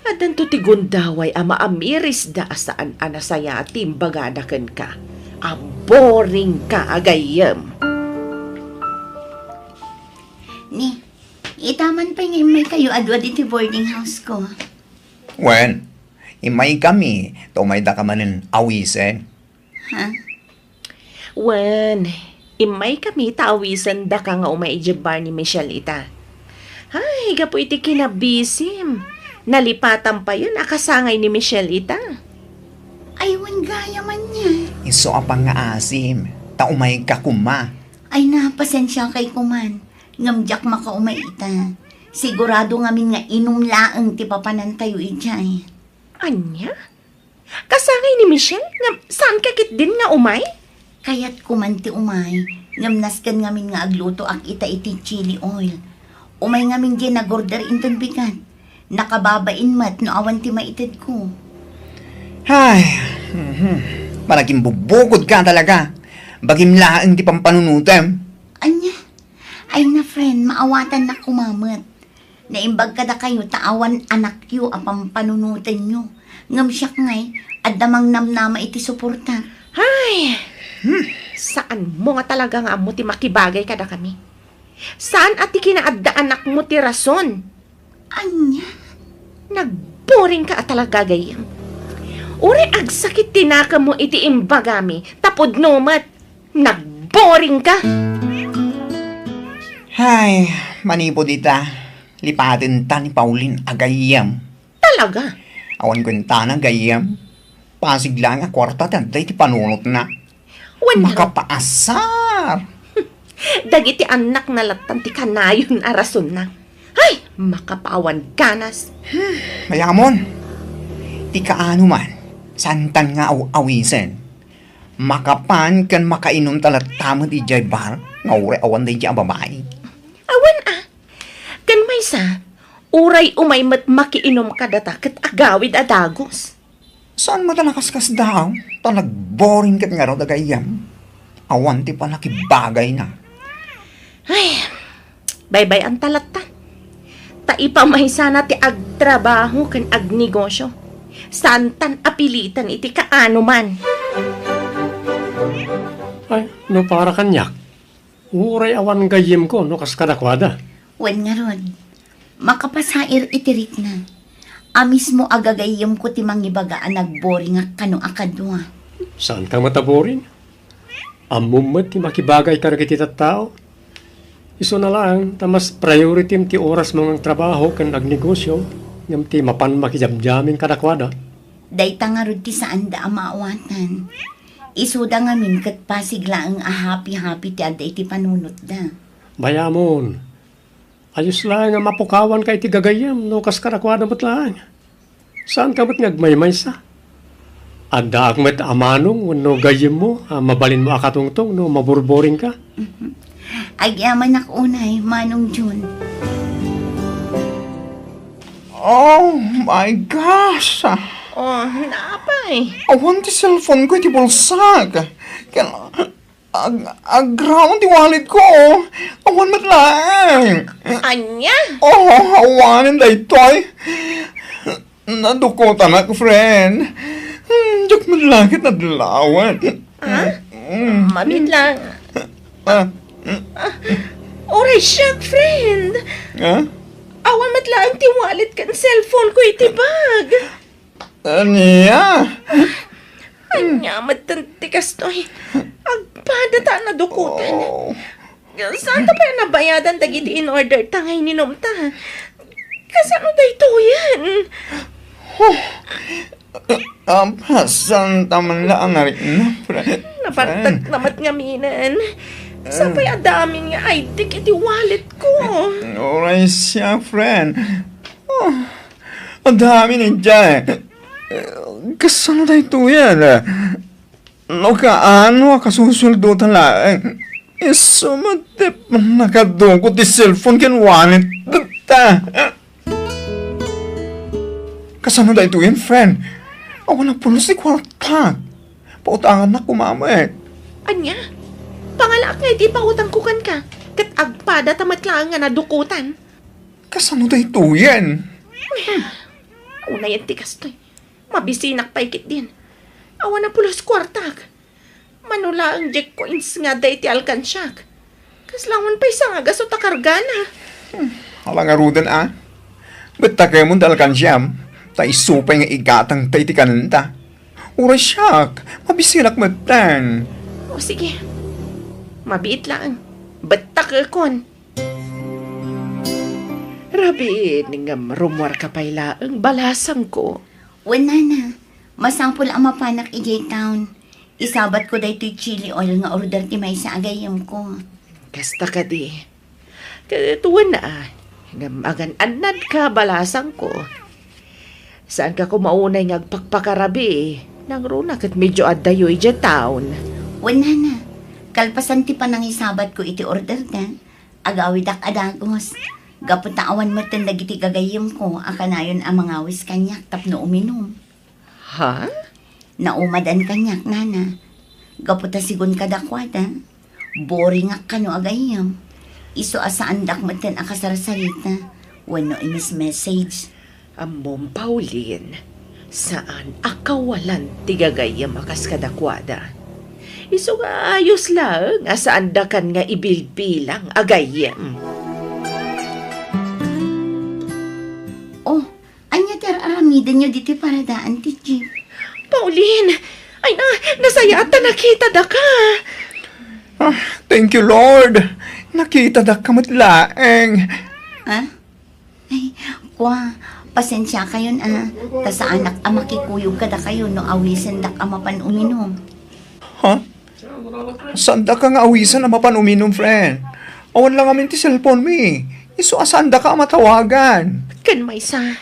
Addanto ti gundaway a maamirisda a saan a nasayaat ti imbagada kenka. A boring ka a gayyem. Ni, ita man pay nga immaykayo a dua ditoy boarding house ko. Wen, immaykami, ta umaydaka manen awisen. Ha? Wen, immaykami ta awisendaka nga umay idiay bar ni Michelle ita. Ay, gapu iti kinabisim, nalipatam payen a kasangay ni Michelle ita. Ay, wen gayam ania. Isu a pangngaasim, ta umayka koma. Ay na, pasensiakay koman. Ngem diak makaumay ita. Sigurado ngamin nga inum laeng ti papanantayo idiay. Ania? Kasangay ni Michelle? Ngem saanka ketdin nga umay? Kayatko man ti umay, ngem nasken ngamin nga aglutoak ita iti chili oil. Umay ngamin diay nag-order inton bigat. Nakababain met no awan ti maitedko. Ay, mhm. Panagimbubbugod ka talaga. Bagim laeng ti pampanunotem. Ania? Ay na, friend, maawatannak koma met. Naimbag kadakayo ta awan anakyo a pampanunotenyo. Ngem siak ngay, adda mangnamnama iti suportak. Ay! Hmm. Saanmo nga talaga nga ammo ti makibagay kadakami. Saan a ti kinaaddaanakmo ti rason. Ania? Nagboring ka a talaga, gayyem. Uray agsakit ti nakemmo iti imbagami, ta pudno met. Nagboring ka! Hay, manipud ita, lipatenta ni Pauline a gayyem. Talaga? Awan kuentana gayyem. Pasig laeng a kuarta ti adda iti panunotna. Wen, makapaasar. Dagiti annakna lattan ti kanayon a rasonna. Hay, makapaawan ganas. Hmm, mayamon. Ti kaano man, saantan nga aw-awisen. Makapan ken makainumta latta met idiay bar nga uray awan daydiay a babai. Awan a. Ken maysa, uray umay met makiinum kadata ket agawid a dagus. Saan met a nakaskasdaaw, ta nagboring ket ngarud a gayyem. Awan ti pannakibagayna. Ay, baybay-anta latta. Ta ipamaysana ti agtrabaho ken agnegosio. Saantan a piliten iti kaano man. Ay, no para kaniak, uray awan gayyemko no kas kadakuada. Wen ngarud, makapasair iti rikna. A mismo a gagayyemko ti mangibaga a nagboringak kano a kadua. Saanka met a boring? Ammom met ti makibagay kadagiti tattao. Isuna laeng ta mas prioritim ti orasmo nga agtrabaho ken agnegosio ngem ti mapan makijamjamin kadakuada. Dayta ngarud ti saanda a maawatan. Isuda ngamin ket pasig laeng a happy-happy ti adda iti panunotda. Bayamon, ayos laeng a mapukawanka iti gagayyem no kas kadakuada met laeng. Saanka met nga agmaymaysa? Addaak met a manong wenno gayyemmo a mabalinmo a katungtong no maburboringka? Agyamanak unay, Manong Jun. Oh my gosh! Oh, naapay? Awan ti cellphone ko iti bulsak. Ken ag-, agraon ti wallet ko. Awan met laeng. Ania? Oh, awanen daytoy. Nadukutanak, friend. Hmm, diak met laeng ket nadlawen. Ha? Mm. Mabiit lang. Ah. Uray siak, friend. Ha? Awan met laeng ti wallet ken cellphone ko iti bag. Ania? Ania met ti kastoy? Agpada ta nadukotan. Oh. Saanta pay a nabayadan dagiti in-order ta nga ininumta? Kasano daytoyen? Huh. Apasan ta man la ang arik na, friend. Nabartak na met ngaminen. Sapay adda amin nga I D iti wallet ko. Uray siak, friend. Oh, adda amin idiay. Kasano daytoyen? No kaano a kasusueldo ta laeng, isu met ti pannakadukot ti cellphone ken wallet ta. Kasano daytoyen, friend? Awan a pulos ti kuartak. Pautangannak koma met. Ania? Pangalaak nga iti pautangko kenka, ket agpada ta met laeng nga nadukotan. Kasano daytoyen? Unayen ti kastoy. Mabisinak pay ketdin. Awan a pulos kuartak. Mano laeng diak coins nga adda iti alkansiak. Kasla awan pay sangagasut a kargana. Hmm, ala ngaruden a. Bettakemon ti alkansiam, ta isu pay nga igatangta iti kanenta. Uray siak, mabisinak metten. O sige. Mabiit laeng. Bettakekon. Rabiin, ngem rummuarka pay laeng, balasangko. Wen, nana, masapul a mapanak idiay town. Isabatko daytoy chili oil nga order ti maysa a gayyemko. Kasta kadi. Ket wen a, ngem agan-annadka, balasangko. Saanka koma unay nga agpakpakarabii, nangruna ket medio addayo idiay town. Wen, nana, kalpasan ti panangisabatko iti orderda, agawidak a dagus. Gapu ta awan metten dagiti gagayyemko a kanayon a mangawis kaniak tapno uminum. Ha? Naumadan kaniak, nana. Gapu ta sigun kadakuada, boringak kano a gayyem. Isu a saandak metten a kasarsarita wenno imis-message. Ammom, Pauline, saan a kawalan ti gagayyem a kas kadakuada. Isu nga ayos laeng a saandakan nga ibilbilang a gayyem. Oh, ania ti ar-aramidenyo ditoy paradaan ti jeep? Pauline! Ay na, nasayaat ta nakitadaka! Ah, thank you, Lord! Nakitadaka met laeng. Ha? Ay, kua, pasensiakayon a, ta saanak a makikuyog kadakayo no awisendak a mapan uminum. Ha? Saandaka nga awisen a mapan uminum, friend. Awan la ngamin ti cellphone mi. Isu a saandaka a matawagan. Ken maysa,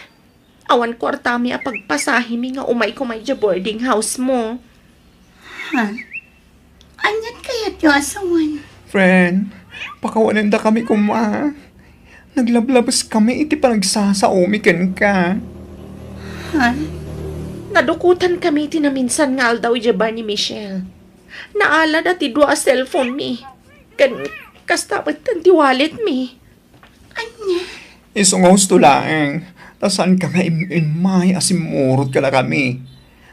awan kuartami a pagpasahemi nga umay koma idiay boarding house mo. Ha? Aniat kayatyo a sawen? Friend, pakawanendakami koma. Naglablabeskami iti panagsasaomi kenka. Ha? Nadukotankami iti naminsan nga aldaw idiay bar ni Michelle. Naalada ti dua a cellphone mi. Ken kasta met ti wallet mi. Ania? Isu nga husto laeng, ta saanka nga im-immay a simmurot kadakami.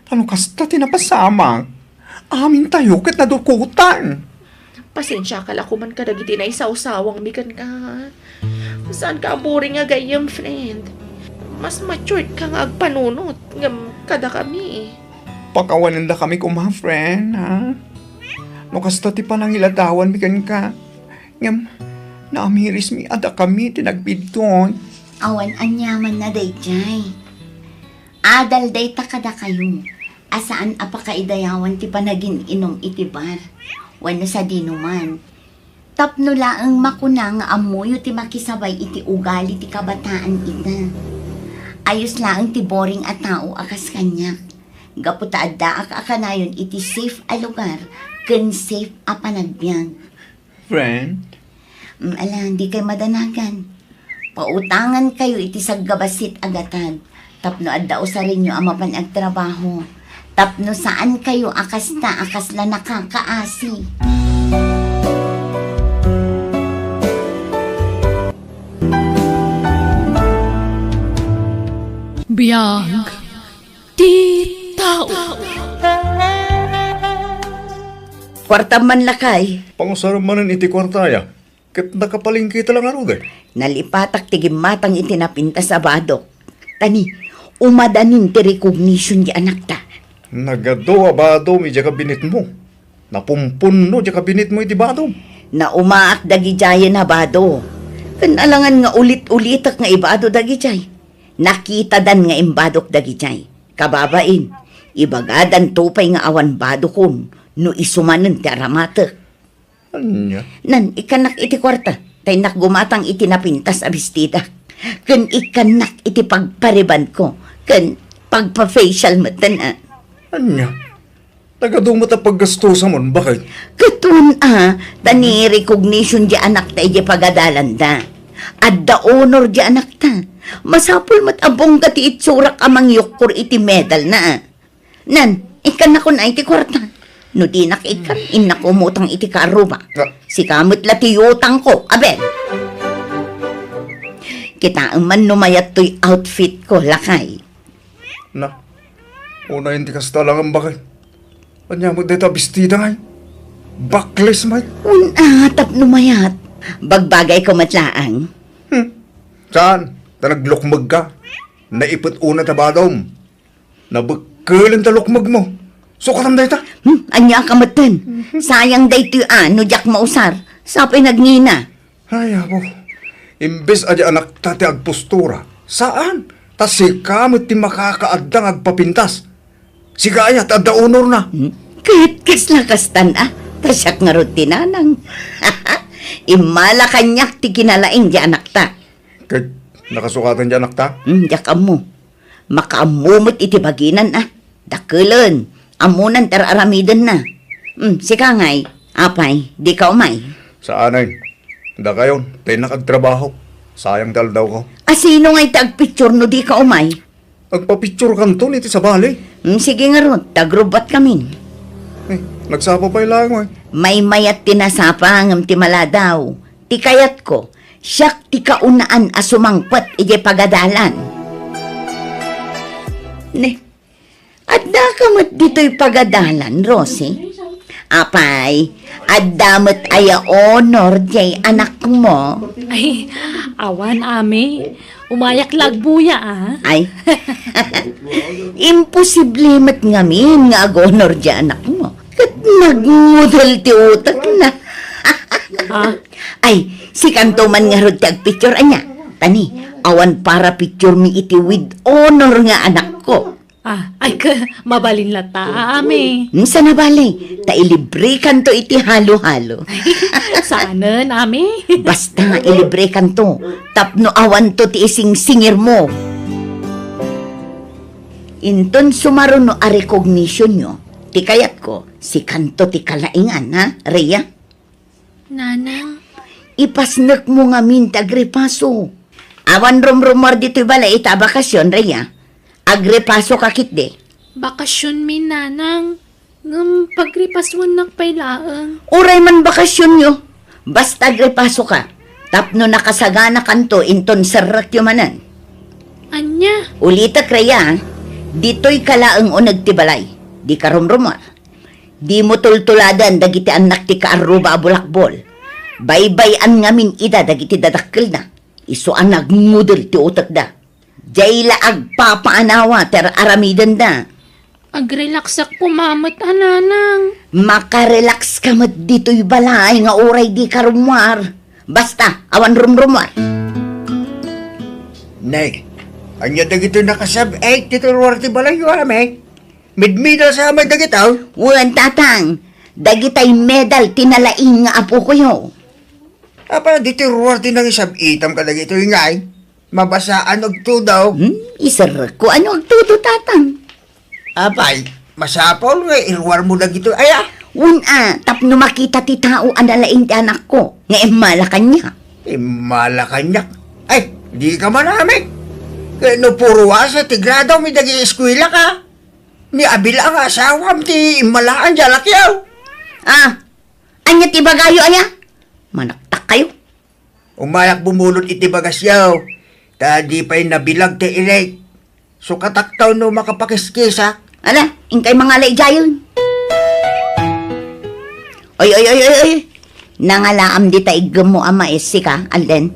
Ta no kasta ti napasamak, amintayo ket nadukotan. Pasensiaka la koman kadagiti naisawsawangmi kenka. Saanka a boring a gayyem, friend. Mas matured ka nga agpanunot ngem kadakami. Pakawanendakami koma, friend, ha? No kasta ti panangiladawanmi kenka, ngem naamirismi a dakami ti nagbiddut. Awan aniamanna daydiay. Adal dayta kadakayo a saan a pakaidayawan ti panagin-inum iti bar wenno sadinoman. Tapno laeng makuna nga ammoyo ti makisabay iti ugali ti kabataan ita. Ayos laeng ti boring a tao a kas kaniak. Gapu ta addaak a kanayon iti safe a lugar ken safe a panagbiag. Friend? Mm, ala, dikay madanagan. Pautangankayo iti saggabassit a gatad tapno adda usarenyo a mapan agtrabaho, tapno saankayo a kasta a kasla nakakaasi. Biag ti tao. Kuartam man, lakay. Pangusaram manen iti kuartaya. Ket nakapalengketa la ngarud, eh. Nalipatak ti gimmatang iti napintas a badok. Tani, umadanin ti recognition ti anakta. Nagadu a badom idiay kabinetmo. Napumpunno diay kabinetmo iti badom. Naumaak dagidiayen a bado. Ken alangan nga ulit-ulitek nga ibado dagidiay. Nakitadan nga imbadok dagidiay. Kababain, ibagadanto pay nga awan badokon no isu manen ti aramatek. Ania? Nan, ikkannak iti kuarta, ta innak gumatang iti napintas a bestidak. Ken ikkannak iti pagparibanko, ken pagpa-facial metten, a. Ania? Nagadu met a paggastusamon, baket? Ket wen, a, ta ni recognition ti anakta idiay pagadalanda. Adda honor ti anakta. Masapul met a bongga ti itsurak a mangyukkor iti medalna, a. Nan, ikkannakon ay ti kuarta. No dinak ikkan, innak umutang iti kaarruba. Ah. Sika met la ti utangko, aben. Kitaem man no mayat toy outfitko, lakay. Na, unayen ti kasta lang, baket. Ania met dayta bestida ngay? Backless, may? Wen, a, tapno mayat. Bagbagayko met laeng. Hmm. Saan? Ta naglukmegka. Naipet una ta badom. Nabekkelenta lukmegmo. Sukatam dayta. Hmm, ania ka metten? Sayang daytoy a no diak mausar. Sa pay nagngina. Ay, apo. Imbes a di anakta ti agpostura. Saan? Ta sika met ti makakaadda nga agpapintas. Sika aya ti adda honorna. Hmm? Ket kasla kastan a. Ta siak ngarud ti nanang. Immala kaniak ti kinalaing di anakta. Ket nakasukatan di anakta? Hmm, diak ammo. Makaammo met iti baginan, a. Dakkelen, ammonan ti ar-aramidenna. Hmm, sika ngay, apay, dika umay? Saanen. Dakayon, ta innak agtrabaho. Sayang ti aldawko. A, sino ngay ti agpicture no dika umay? Agpapicturekanton iti sabali. Hmm, sige ngarud, ta agrubatkamin. Eh, nagsapa pay laeng, oy. Maymayat ti nasapa ngem ti maladaw. Ti kayatko, siak ti kaunaan a sumangpet idiay pagadalan. Ne, addaka met ditoy pagadalan, Rosie? Apay, adda met aya honor diay anakmo? Ay, awan, Ami. Umayak la agbuya, a. Ay. Imposible met ngamin nga ag-honor diay anakmo. Ket nagngudel ti utekna. A? Ay, sikanto man ngarud ti agpicture, ania? Tani, awan para picturemi iti with honor nga anakko. A, ay, ka, mabalin latta, Ami. Hmm, saan a bale, ta ilibrekanto iti halo-halo. Saanen, Ami. Basta ilibrekanto, tapno awanto ti isingsingirmo. Inton sumaruno a recognitionyo, ti kayatko, sikanto ti kalaingan, ha, Rhea? Nanang. Ipasnekmo ngamin ti agripaso. Awan rumrumuar ditoy balay ita a bakasyon, Rhea. Agripasoka ketdi. Bakasyonmi, Nanang. Ngem pagripasuennak pay laeng. Uray man bakasyonyo, basta agripasoka. Tapno nakasaganakanto inton serrekyo manen. Ania? Ulitek, Rhea, ditoyka laeng uneg ti balay. Dika rumrumuar. Dimo tultuladen dagiti annak ti kaarruba a bulakbol. Baybay-an ngamin ida dagiti dadakkelda. Isu a nagngudel ti utekda. Diay la agpapaanawa ti ar-aramidenda. Agrelaxak koma met a, Nanang. Makarelax ka met ditoy balay nga uray dika rummuar. Basta, awan rumrummuar. Nay, ania dagitoy nakasab-ek ditoy ruar ti balayyo, a, May? Midmidal sa met dagito? Wen, Tatang. Dagitay medal ti nalaing nga apokoyo. Apay ditoy ruar ti nangisab-itam kadagitoy, ngay? Mabasaan agtudo. Hmm, iserrekko. Ano agtudo, Tatang? Apay, masapul nga iruarmo dagitoy aya? Wen a, tapno makita ti tao a nalaing ti anakko, nga immala kaniak. Immala kaniak? Ay, dika manamik. Ket no puro wasa ti grado mi dagiti eskuela ka, ni abil a nga asawam ti immalaan diay alakyo. Ah, ania ti ibagayo aya? Manaktak kayo. Umayak bumulod iti bagasyo, ta di pay nabilag ti ilik. Sukatak no makapakiskisak. Ala, inkay mangala idiayen. Oy, oy, oy, oy, oy. Nangalaam dita iggemmo a mais, sika, Alden?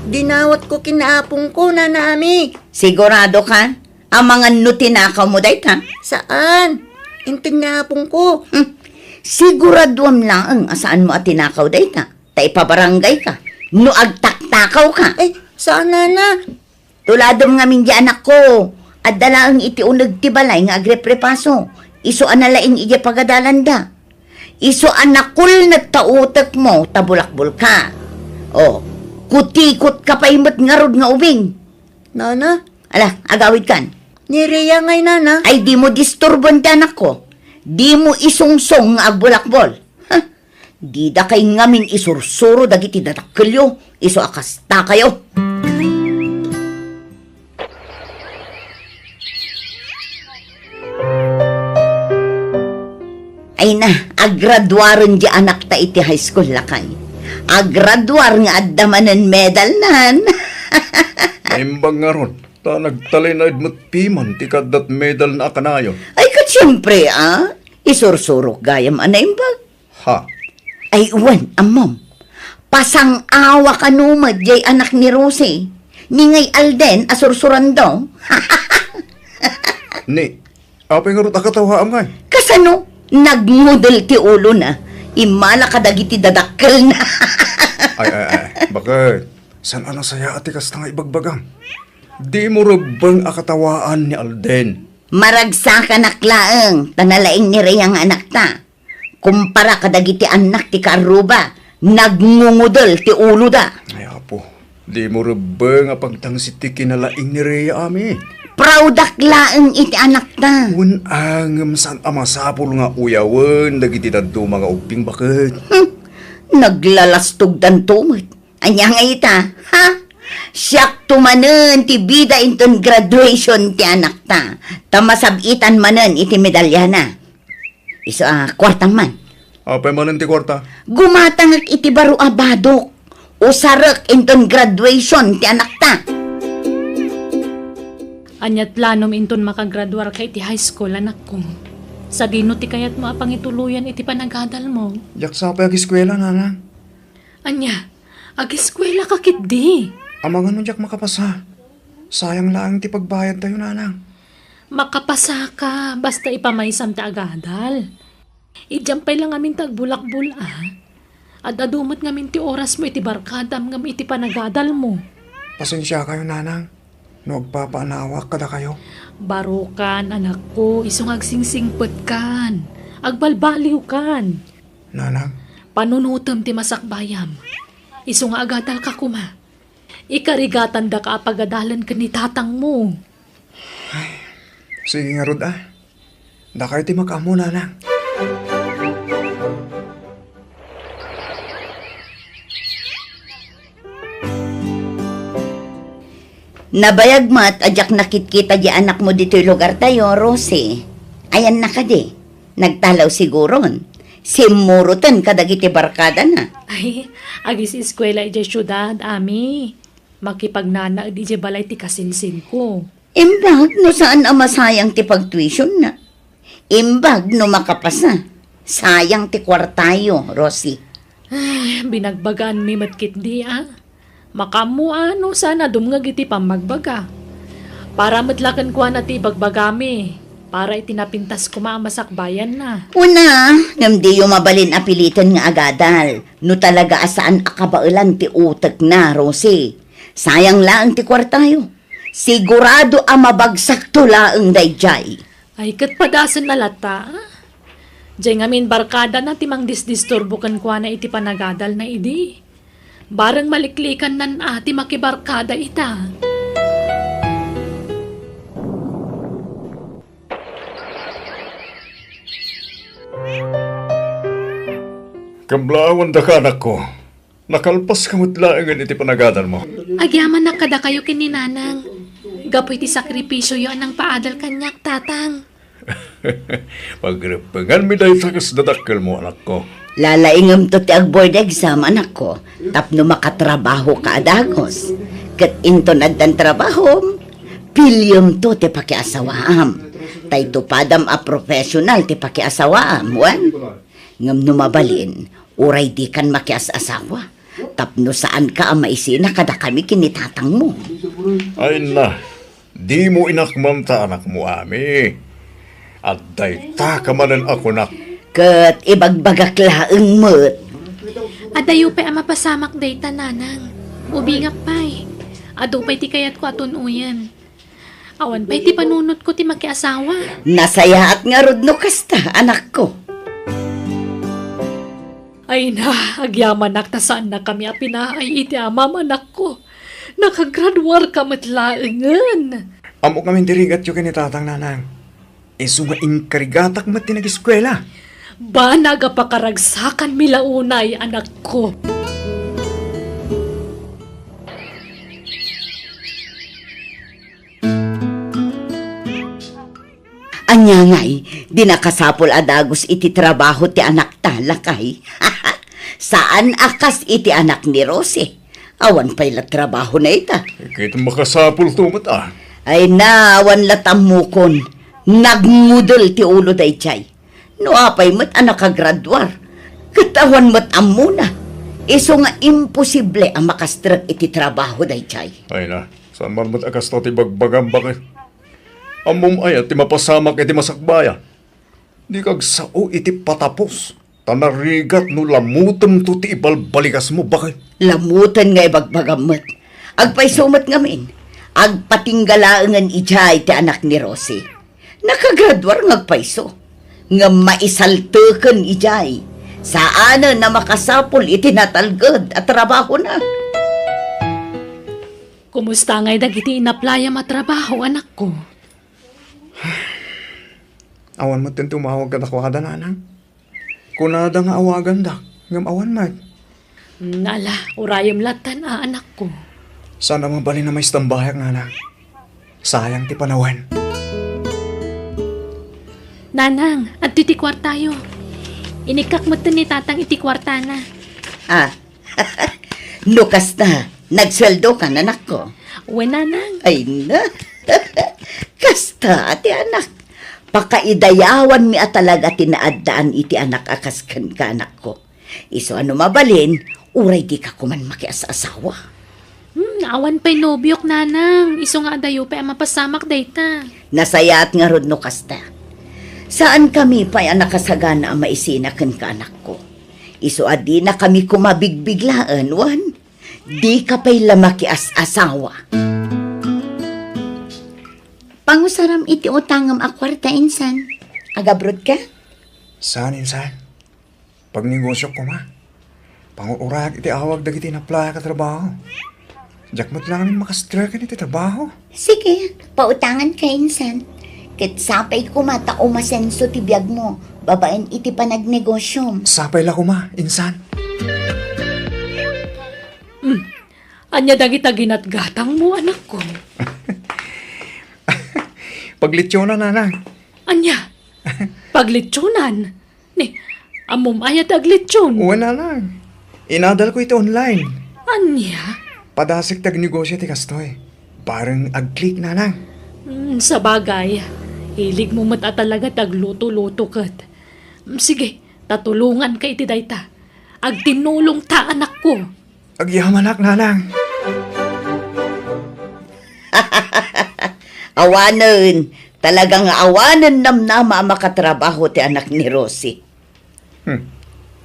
Dinawatko ken ni apongko, Nana Ami. Sigurado ka? Amangan no tinakawmo dayta? Saan. Inted ni apongko. Hmm. Siguraduam laeng a saanmo a tinakaw dayta. Ta ipabarangay ka. No agtaktakaw ka. Ay, saan, Nana. Tuladem ngamin diay anakko. Adda laeng iti uneg ti balay nga agreprepaso. Isu a nalaing idiay pagadalanda. Isu a nakulnet ta utekmo ta bulakbol ka. O, kutikot ka pay met ngarud nga ubing. Nana? Ala, agawid kan. Ni Rhea ngay, Nana. Ay, dimo disturboen ti anakko. Dimo isungsong nga agbulakbol. Ha? Dida kay ngamin isursuro dagiti dadakkelyo, isu a kasta kayo. Ay na, agraduaren diay anakta iti high school, lakay. Agraduar nga adda manen medalnan. Naimbag ngarud, ta nagtalinaed met piman ti kaaddat medalna a kanayon. Ay, ket siempre, a. Isursurok gayam a naimbag. Ha? Ay, wen, ammom. Pasang-awa kano met diay anak ni Rosie. Ni ngay Alden a sursurando. Ni, apay ngarud a katawaam ngay? Kasano? Nagngudel ti ulona. Immala kadagiti dadakkelna. Ay, ay, ay. Bakit? Saan a nasayaat ti kasta nga ibagbagam? Dimo rebbeng a katawaan ni Alden. Maragsakanak laeng, ta nalaing ni Rhea nga anakta. Kumpara kadagiti annak ti kaarruba, nagngungudel ti uloda. Ay, Apo, dimo rebbeng a pagtangsit ti kinalaing ni Rhea, Ami. Proud-ak laeng iti anakta. Wen a, ngem saan a masapul nga uyawen dagiti dadduma nga ubbing, baket. Hmm, naglalastogdanto met. Ania nga ita, ha? Siakto manen ti bida inton graduation ti anakta, ta masab-itan manen iti medalyana. Isu a kuartam man. Apay manen ti kuarta? Gumatangek iti baro a badok. Usarek inton graduation ti anakta. Ania ti planom inton makagraduarka iti high school, anakko? Sadino ti kayatmo a pangituloyan iti panagadalmo? Diak sa pay ageskuela, Nanang. Ania? Ageskuelaka ketdi? Amangan no diak makapasa. Sayang laeng ti pagbayadtayo, Nanang. Makapasaka, basta ipamaysam ti agadal. Idiam pay la ngamin ti agbulakbol, a. Ad-adu met ngamin ti orasmo iti barkadam ngem iti panagadalmo. Pasensiakayo, Nanang, no agpapaanawak kadakayo. Barokan, anakko, isu nga agsingsingpetkan. Agbalbaliwkan. Nanang? Panunotem ti masakbayam. Isu nga agadalka koma. Ikarigatandaka a pagadalen ken ni tatangmo. Ay, sige ngarud, a. Dakayo ti makaammo, Nanang. Nabayag met a diak nakitkita di anakmo ditoy lugartayo, Rosie. Ayanna kadi? Nagtalaw siguron. Simmuroten kadagiti barkadana. Ay, agiseskuela idiay siudad, Ami. Makipagnanaed idiay balay ti kasinsinko. Imbag no saan a masayang ti pagtuitionna. Imbag no makapasa. Sayang ti kuartayo, Rosie. Ay, binagbagaanmi met ketdi, a. Makaammo a no saan a dumngeg iti pammagbaga. Para met la kenkuana ti ibagbagami, para iti napintas koma a masakbayanna. Una, ngem diyo mabalin a piliten nga agadal no talaga a saan a kabaelan ti utekna, Rosie. Sayang laeng ti kuartayo. Sigurado a mabagsakto laeng daydiay. Ay, ket padasenna latta, a? Diay ngamin barkadana ti mangdisdisturbo kenkuana iti panagadalna idi. Bareng maliklikannan a ti makibarkada ita. Kablaawan daka, anakko. Nakalpaska met laengen iti panagadalmo. Agyamanak kadakayo ken ni Nanang. Gapu iti sakripisioyo a nangpaadal kaniak, Tatang. Pagreppenganmi dayta kas dadakkelmo, anakko. Lalaingemto ti ag-board exam, anakko, tapno makatrabahoka a dagus. Ket inton addan trabahom, piliyemto ti pakiasawaam. Tay tupadam a professional ti pakiasawaam, wen? Ngem no mabalin, uray dikan makias-asawa, tapno saanka a maisina kadakami ken ni tatangmo. Ay na, dimo inakmanta anakmo, Ami. Adda itaka manen a kunak. Ket ibagbagak laeng met. Adayo pay a mapasamak dayta, Nanang. Ubingak pay. Adu pay ti kayatko a tun-oyen. Awan pay ti panunotko ti makiasawa. Nasayaat ngarud no kasta, anakko. Ay na, agyamanak ta saannakami a pinaay iti amam, anakko. Nakagraduarka met laengen. Ammok ngamin ti rigatyo ken ni tatang, Nanang. Isu nga inkarigatak met ti nagiskuela. Banag a pakaragsakanmi la unay, anakko. Ania ngay, di nakasapul a dagus iti trabaho ti anakta, lakay? Saan a kas iti anak ni Rosie. Awan pay la trabahona ita. Ket makasapulto met a. Ay na, awan la tammokon. Nagngudel ti ulo daydiay. No apay met a nakagraduar, ket awan met ammona. Isu nga imposible a makastrek iti trabaho daydiay. Ay na, saan man met a kasta ti bagbagam, baket? Ammom aya ti mapasamak iti masakbaya? Dika agsao iti patapos, ta narigat no lamutemto ti ibalbaligasmo, baket. Lamutan nga ibagbagam met. Agpayso met ngamin, agpatingga laengen idiay ti anak ni Rosie. Nakagraduar nga agpayso, ngem maisalteken idiay. Saanen a makasapul iti natalged a trabahona. Kumusta ngay dagiti inaplayam a trabaho, anakko? Awan met ti tumawag kadakuada, nanang. Kunada nga awagandak, ngem awan met. Hmm, ala, urayem lattan a, anakko. Saan a mabalin a maistambayak, nanang. Sayang ti panawen. Nanang, adtoy ti kuartayo. Inikkak metten ni tatang iti kuartana. Ah, no kasta, nagsueldokan, anakko? Wen, nanang. Ay na. Kasta ti anak. Pakaidayawanmi a talaga ti naaddaan iti anak a kas kenka, anakko. Isu a no mabalin, uray dika koman makias-asawa. Hmm, awan pay nobiok, nanang. Isu nga adayo pay a mapasamak dayta. Nasayaat ngarud no kasta. Saankami pay a nakasagana a maisina kenka, anakko. Isu a dinakami koma bigbiglaen, wen? Dika pay la makias-asawa. Pangusaram iti utangem a kuarta, insan. Agabrodka? Saan, insan? Pagnegosiok koma. Pangur-urayak iti awag dagiti inaplayak a trabaho. Diak met laeng makastreken iti trabaho. Sige, pautanganka, insan. Ket sapay koma ta umasenso ti biagmo babaen iti panagnegosiom. Sapay la koma, insan. Hmm. Ania dagita ginatgatangmo, anakko? Paglitsonan, nanang. Ania? Paglitsonan? Ni, ammom aya ti aglitson? Wen, nanang. Inadalko iti online. Ania? Padasek ti agnegosio ti kastoy. Bareng ag-click, nanang. Hmm, sabagay, hiligmo met a talaga ti agluto-luto ket. Hmm, sige, ta tulonganka iti dayta. Agtinnulongta, anakko. Agyamanak, nanang. Awanen, talaga nga awanen namnama a makatrabaho ti anak ni Rosie. Hmm.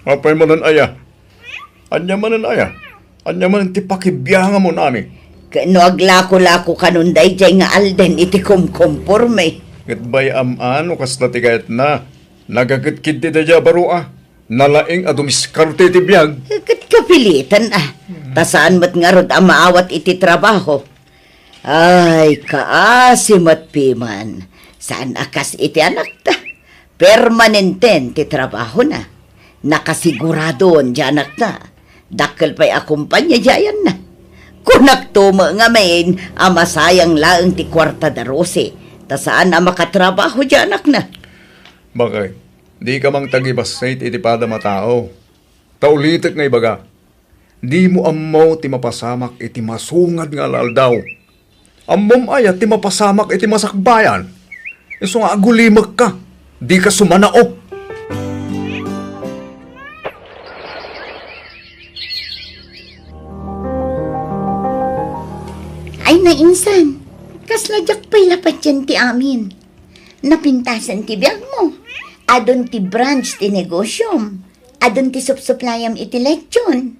Apay manen aya? Ania manen aya? Ania manen ti pakibiangamon, Ami? Ket no aglako-lako kanon daydiay nga Alden iti kumkumporme. Ket bay-am a no kasla ti kayatna. Nagakidkiddi daydiay a baro a. Nalaing a dumiskarte iti biag. Ket kapilitan a. Ta saan met ngarud a maawat iti trabaho. Ay, kaasi met piman. Saan a kas iti anakta. Permanenten ti trabahona. Nakasigurado diay anakta. Dakkel pay a kompania diay ayanna. Kunakto met ngamin a masayang laeng ti kuarta da Rosie, ta saan a makatrabaho diay anakna. Bakay, dika mangtagibassit iti padam a tao. Ta ulitek nga ibaga, dimo ammo ti mapasamak iti masungad nga aldaw. Ammom aya ti mapasamak iti masakbayan? Isu nga agulimekka, dika sumanao. Ay, nainsan, kasla diak pay la patien ti amin. Napintasen ti biagmo. Adun ti branch ti negosyom. Adun ti supsuplayam iti lechon.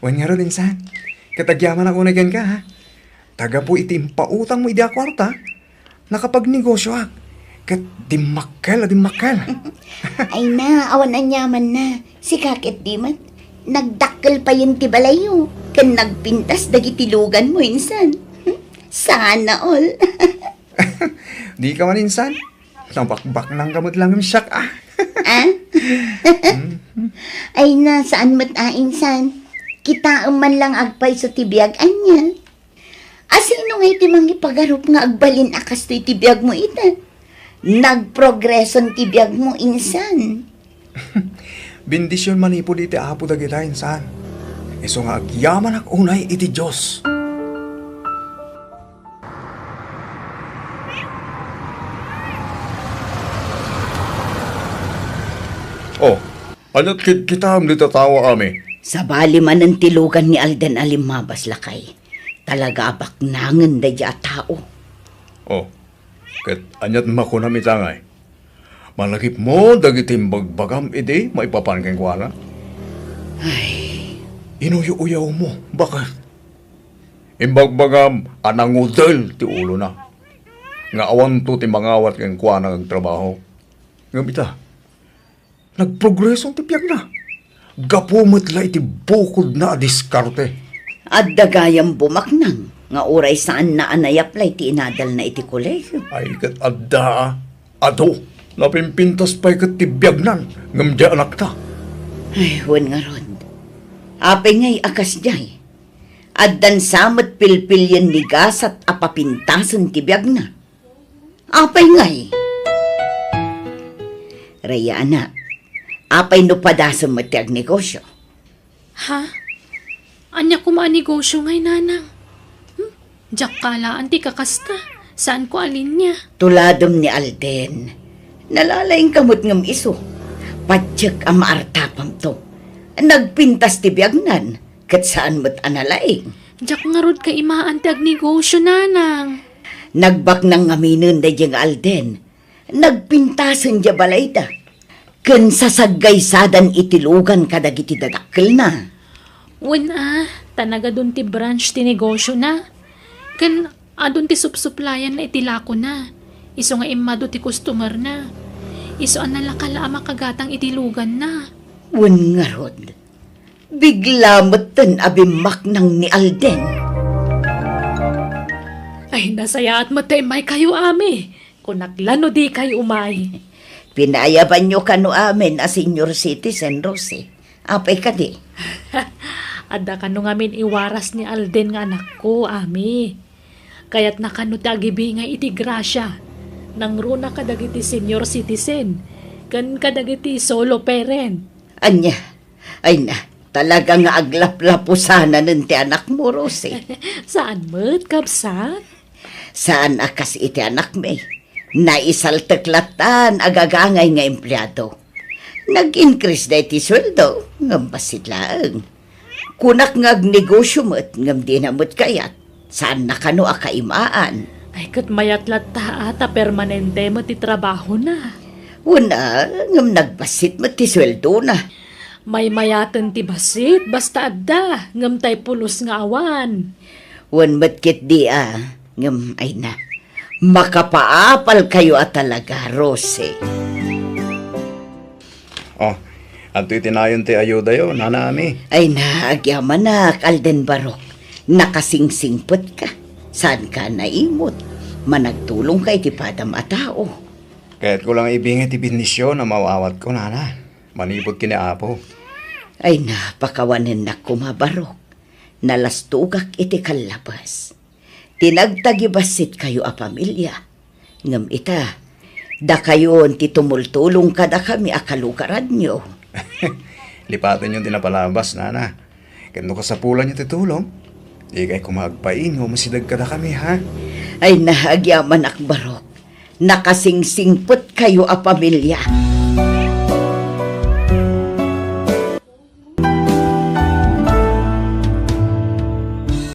Wen ngarud, insan. Ket agyamanak unay kenka, ha? Ta gapu iti impautangmo idi a kuarta, nakapagnegosioak. Ket dimmakkel a dimmakkel. Ay na, awan aniamanna. Sika ket di met. Nagdakkel payen ti balayyo. Ken nagpintas dagiti luganmo, insan. Sana all. Dika man, insan. Nabakbaknangka met lang siak, ah. Ah? Ay na, saan met a, insan. Kitaem man lang agpayso ti biag ania. Asino ngay ti mangipagarup nga agbalin a kastoy ti biagmo ita? Nagprogreson ti biagmo, insan. Bendision manipud iti Apo dagita, insan. Isu nga agyamanak unay iti Dios. Oh, aniat kidkitaem dita tattawa, Ami? Sabali manen ti lugan ni Alden a limmabas, lakay. Talaga a baknangen daydiay a tao. Oh, ket aniat makunam ita ngay? Malagipmo dagiti imbagbagam idi maipapan kenkuana? Ay. Inuyo-uyawmo, baket? Imbagbagam a nangudel ti ulona, nga awanto ti mangawat kenkuana nga agtrabaho. Ngem ita, nagprogreso ti biagna. Gapu met la iti bukodna a diskarte. Adda gayam bumaknang nga uray saanna a nayaplay ti inadalna iti kolegio. Ay, ket adda, a. Adu, napimpintas pay ket ti biagnan, ngem diay anakta. Ay, wen ngarud. Apay ngay a kasdiay? Addan sa met pilpilien ni gasat a papintasen ti biagna. Apay ngay? Rhea, anak, apay no padasem met ti agnegosio? Ha? Ania koma a negosio ngay, nanang? Hmm? Diak kalaan ti kakasta. Saanko a linia. Tuladem ni Alden. Nalalaingka met ngem isu. Patiek a maartapamto. Nagpintas ti biagnan, ket saan met a nalaing. Diak ngarud kaimaan ti agnegosio, nanang. Nagbaknang ngaminen daydiay nga Alden. Nagpintasen diay balayda. Ken sasaggaysadan iti lugan kadagiti dadakkelna. Wen a, ta nagadun ti branch ti negosiona. Ken adun ti supsuplayanna iti lakona. Isu nga immadu ti customerna. Isu a nalaka la a makagatang iti luganna. Wen ngarud, bigla metten a bimmaknang ni Alden. Ay, nasayaat met ta immaykayo, Ami. Kunak la no dikay umay. Pinaayabanyo kano amin a senior citizen, Rosie. Apay kadi? Adda kano ngamin iwaras ni Alden nga anakko, Ami. Kayatna kano ti agibingay iti grasia. Nangruna kadagiti senior citizen, ken kadagiti solo parent. Ania? Ay na, talaga nga aglaplapusananen ti anakmo, Rosie. Saan met, kabsat? Saan a kas iti anakmi. Naisaltek lattan a gagangay nga empleado. Nag-increase da iti sueldo, ngem bassit laeng. Kunak nga agnegosio met ngem dina met kayat. Saanna kano a kaimaan. Ay, ket mayat latta a ta permanente met ti trabahona. Wen a, ngem nagbassit met ti sueldona. Maymayaten ti bassit, basta adda, ngem tay pulos nga awan. Wen met ketdi a, ngem ay na, makapaapalkayo a talaga, Rose. Oh, adtoy ti nayon ti ayudayo, Nana Ami. Ay na, agyamanak, Alden Barok. Nakasingsingpetka. Saanka naimot. Managtulongka iti padam a tao. Kayatko lang ibingay ti bendision a maaw-awatko, Nana. Manipud ken ni Apo. Ay na, pakawanennak koma, Barok. Nalastogak iti kallabas. Ti nagtagibassit kayo a pamilia. Ngem ita, dakayon ti tumultulong kadakami a kalugaranyo. Lipatenyo ti napalabas, Nana. Ket no kasapulanyo ti tulong, dikay koma agpain nga umasideg kadakami, ha? Ay na, agyamanak, Barok. Nakasingsingpet kayo a pamilia.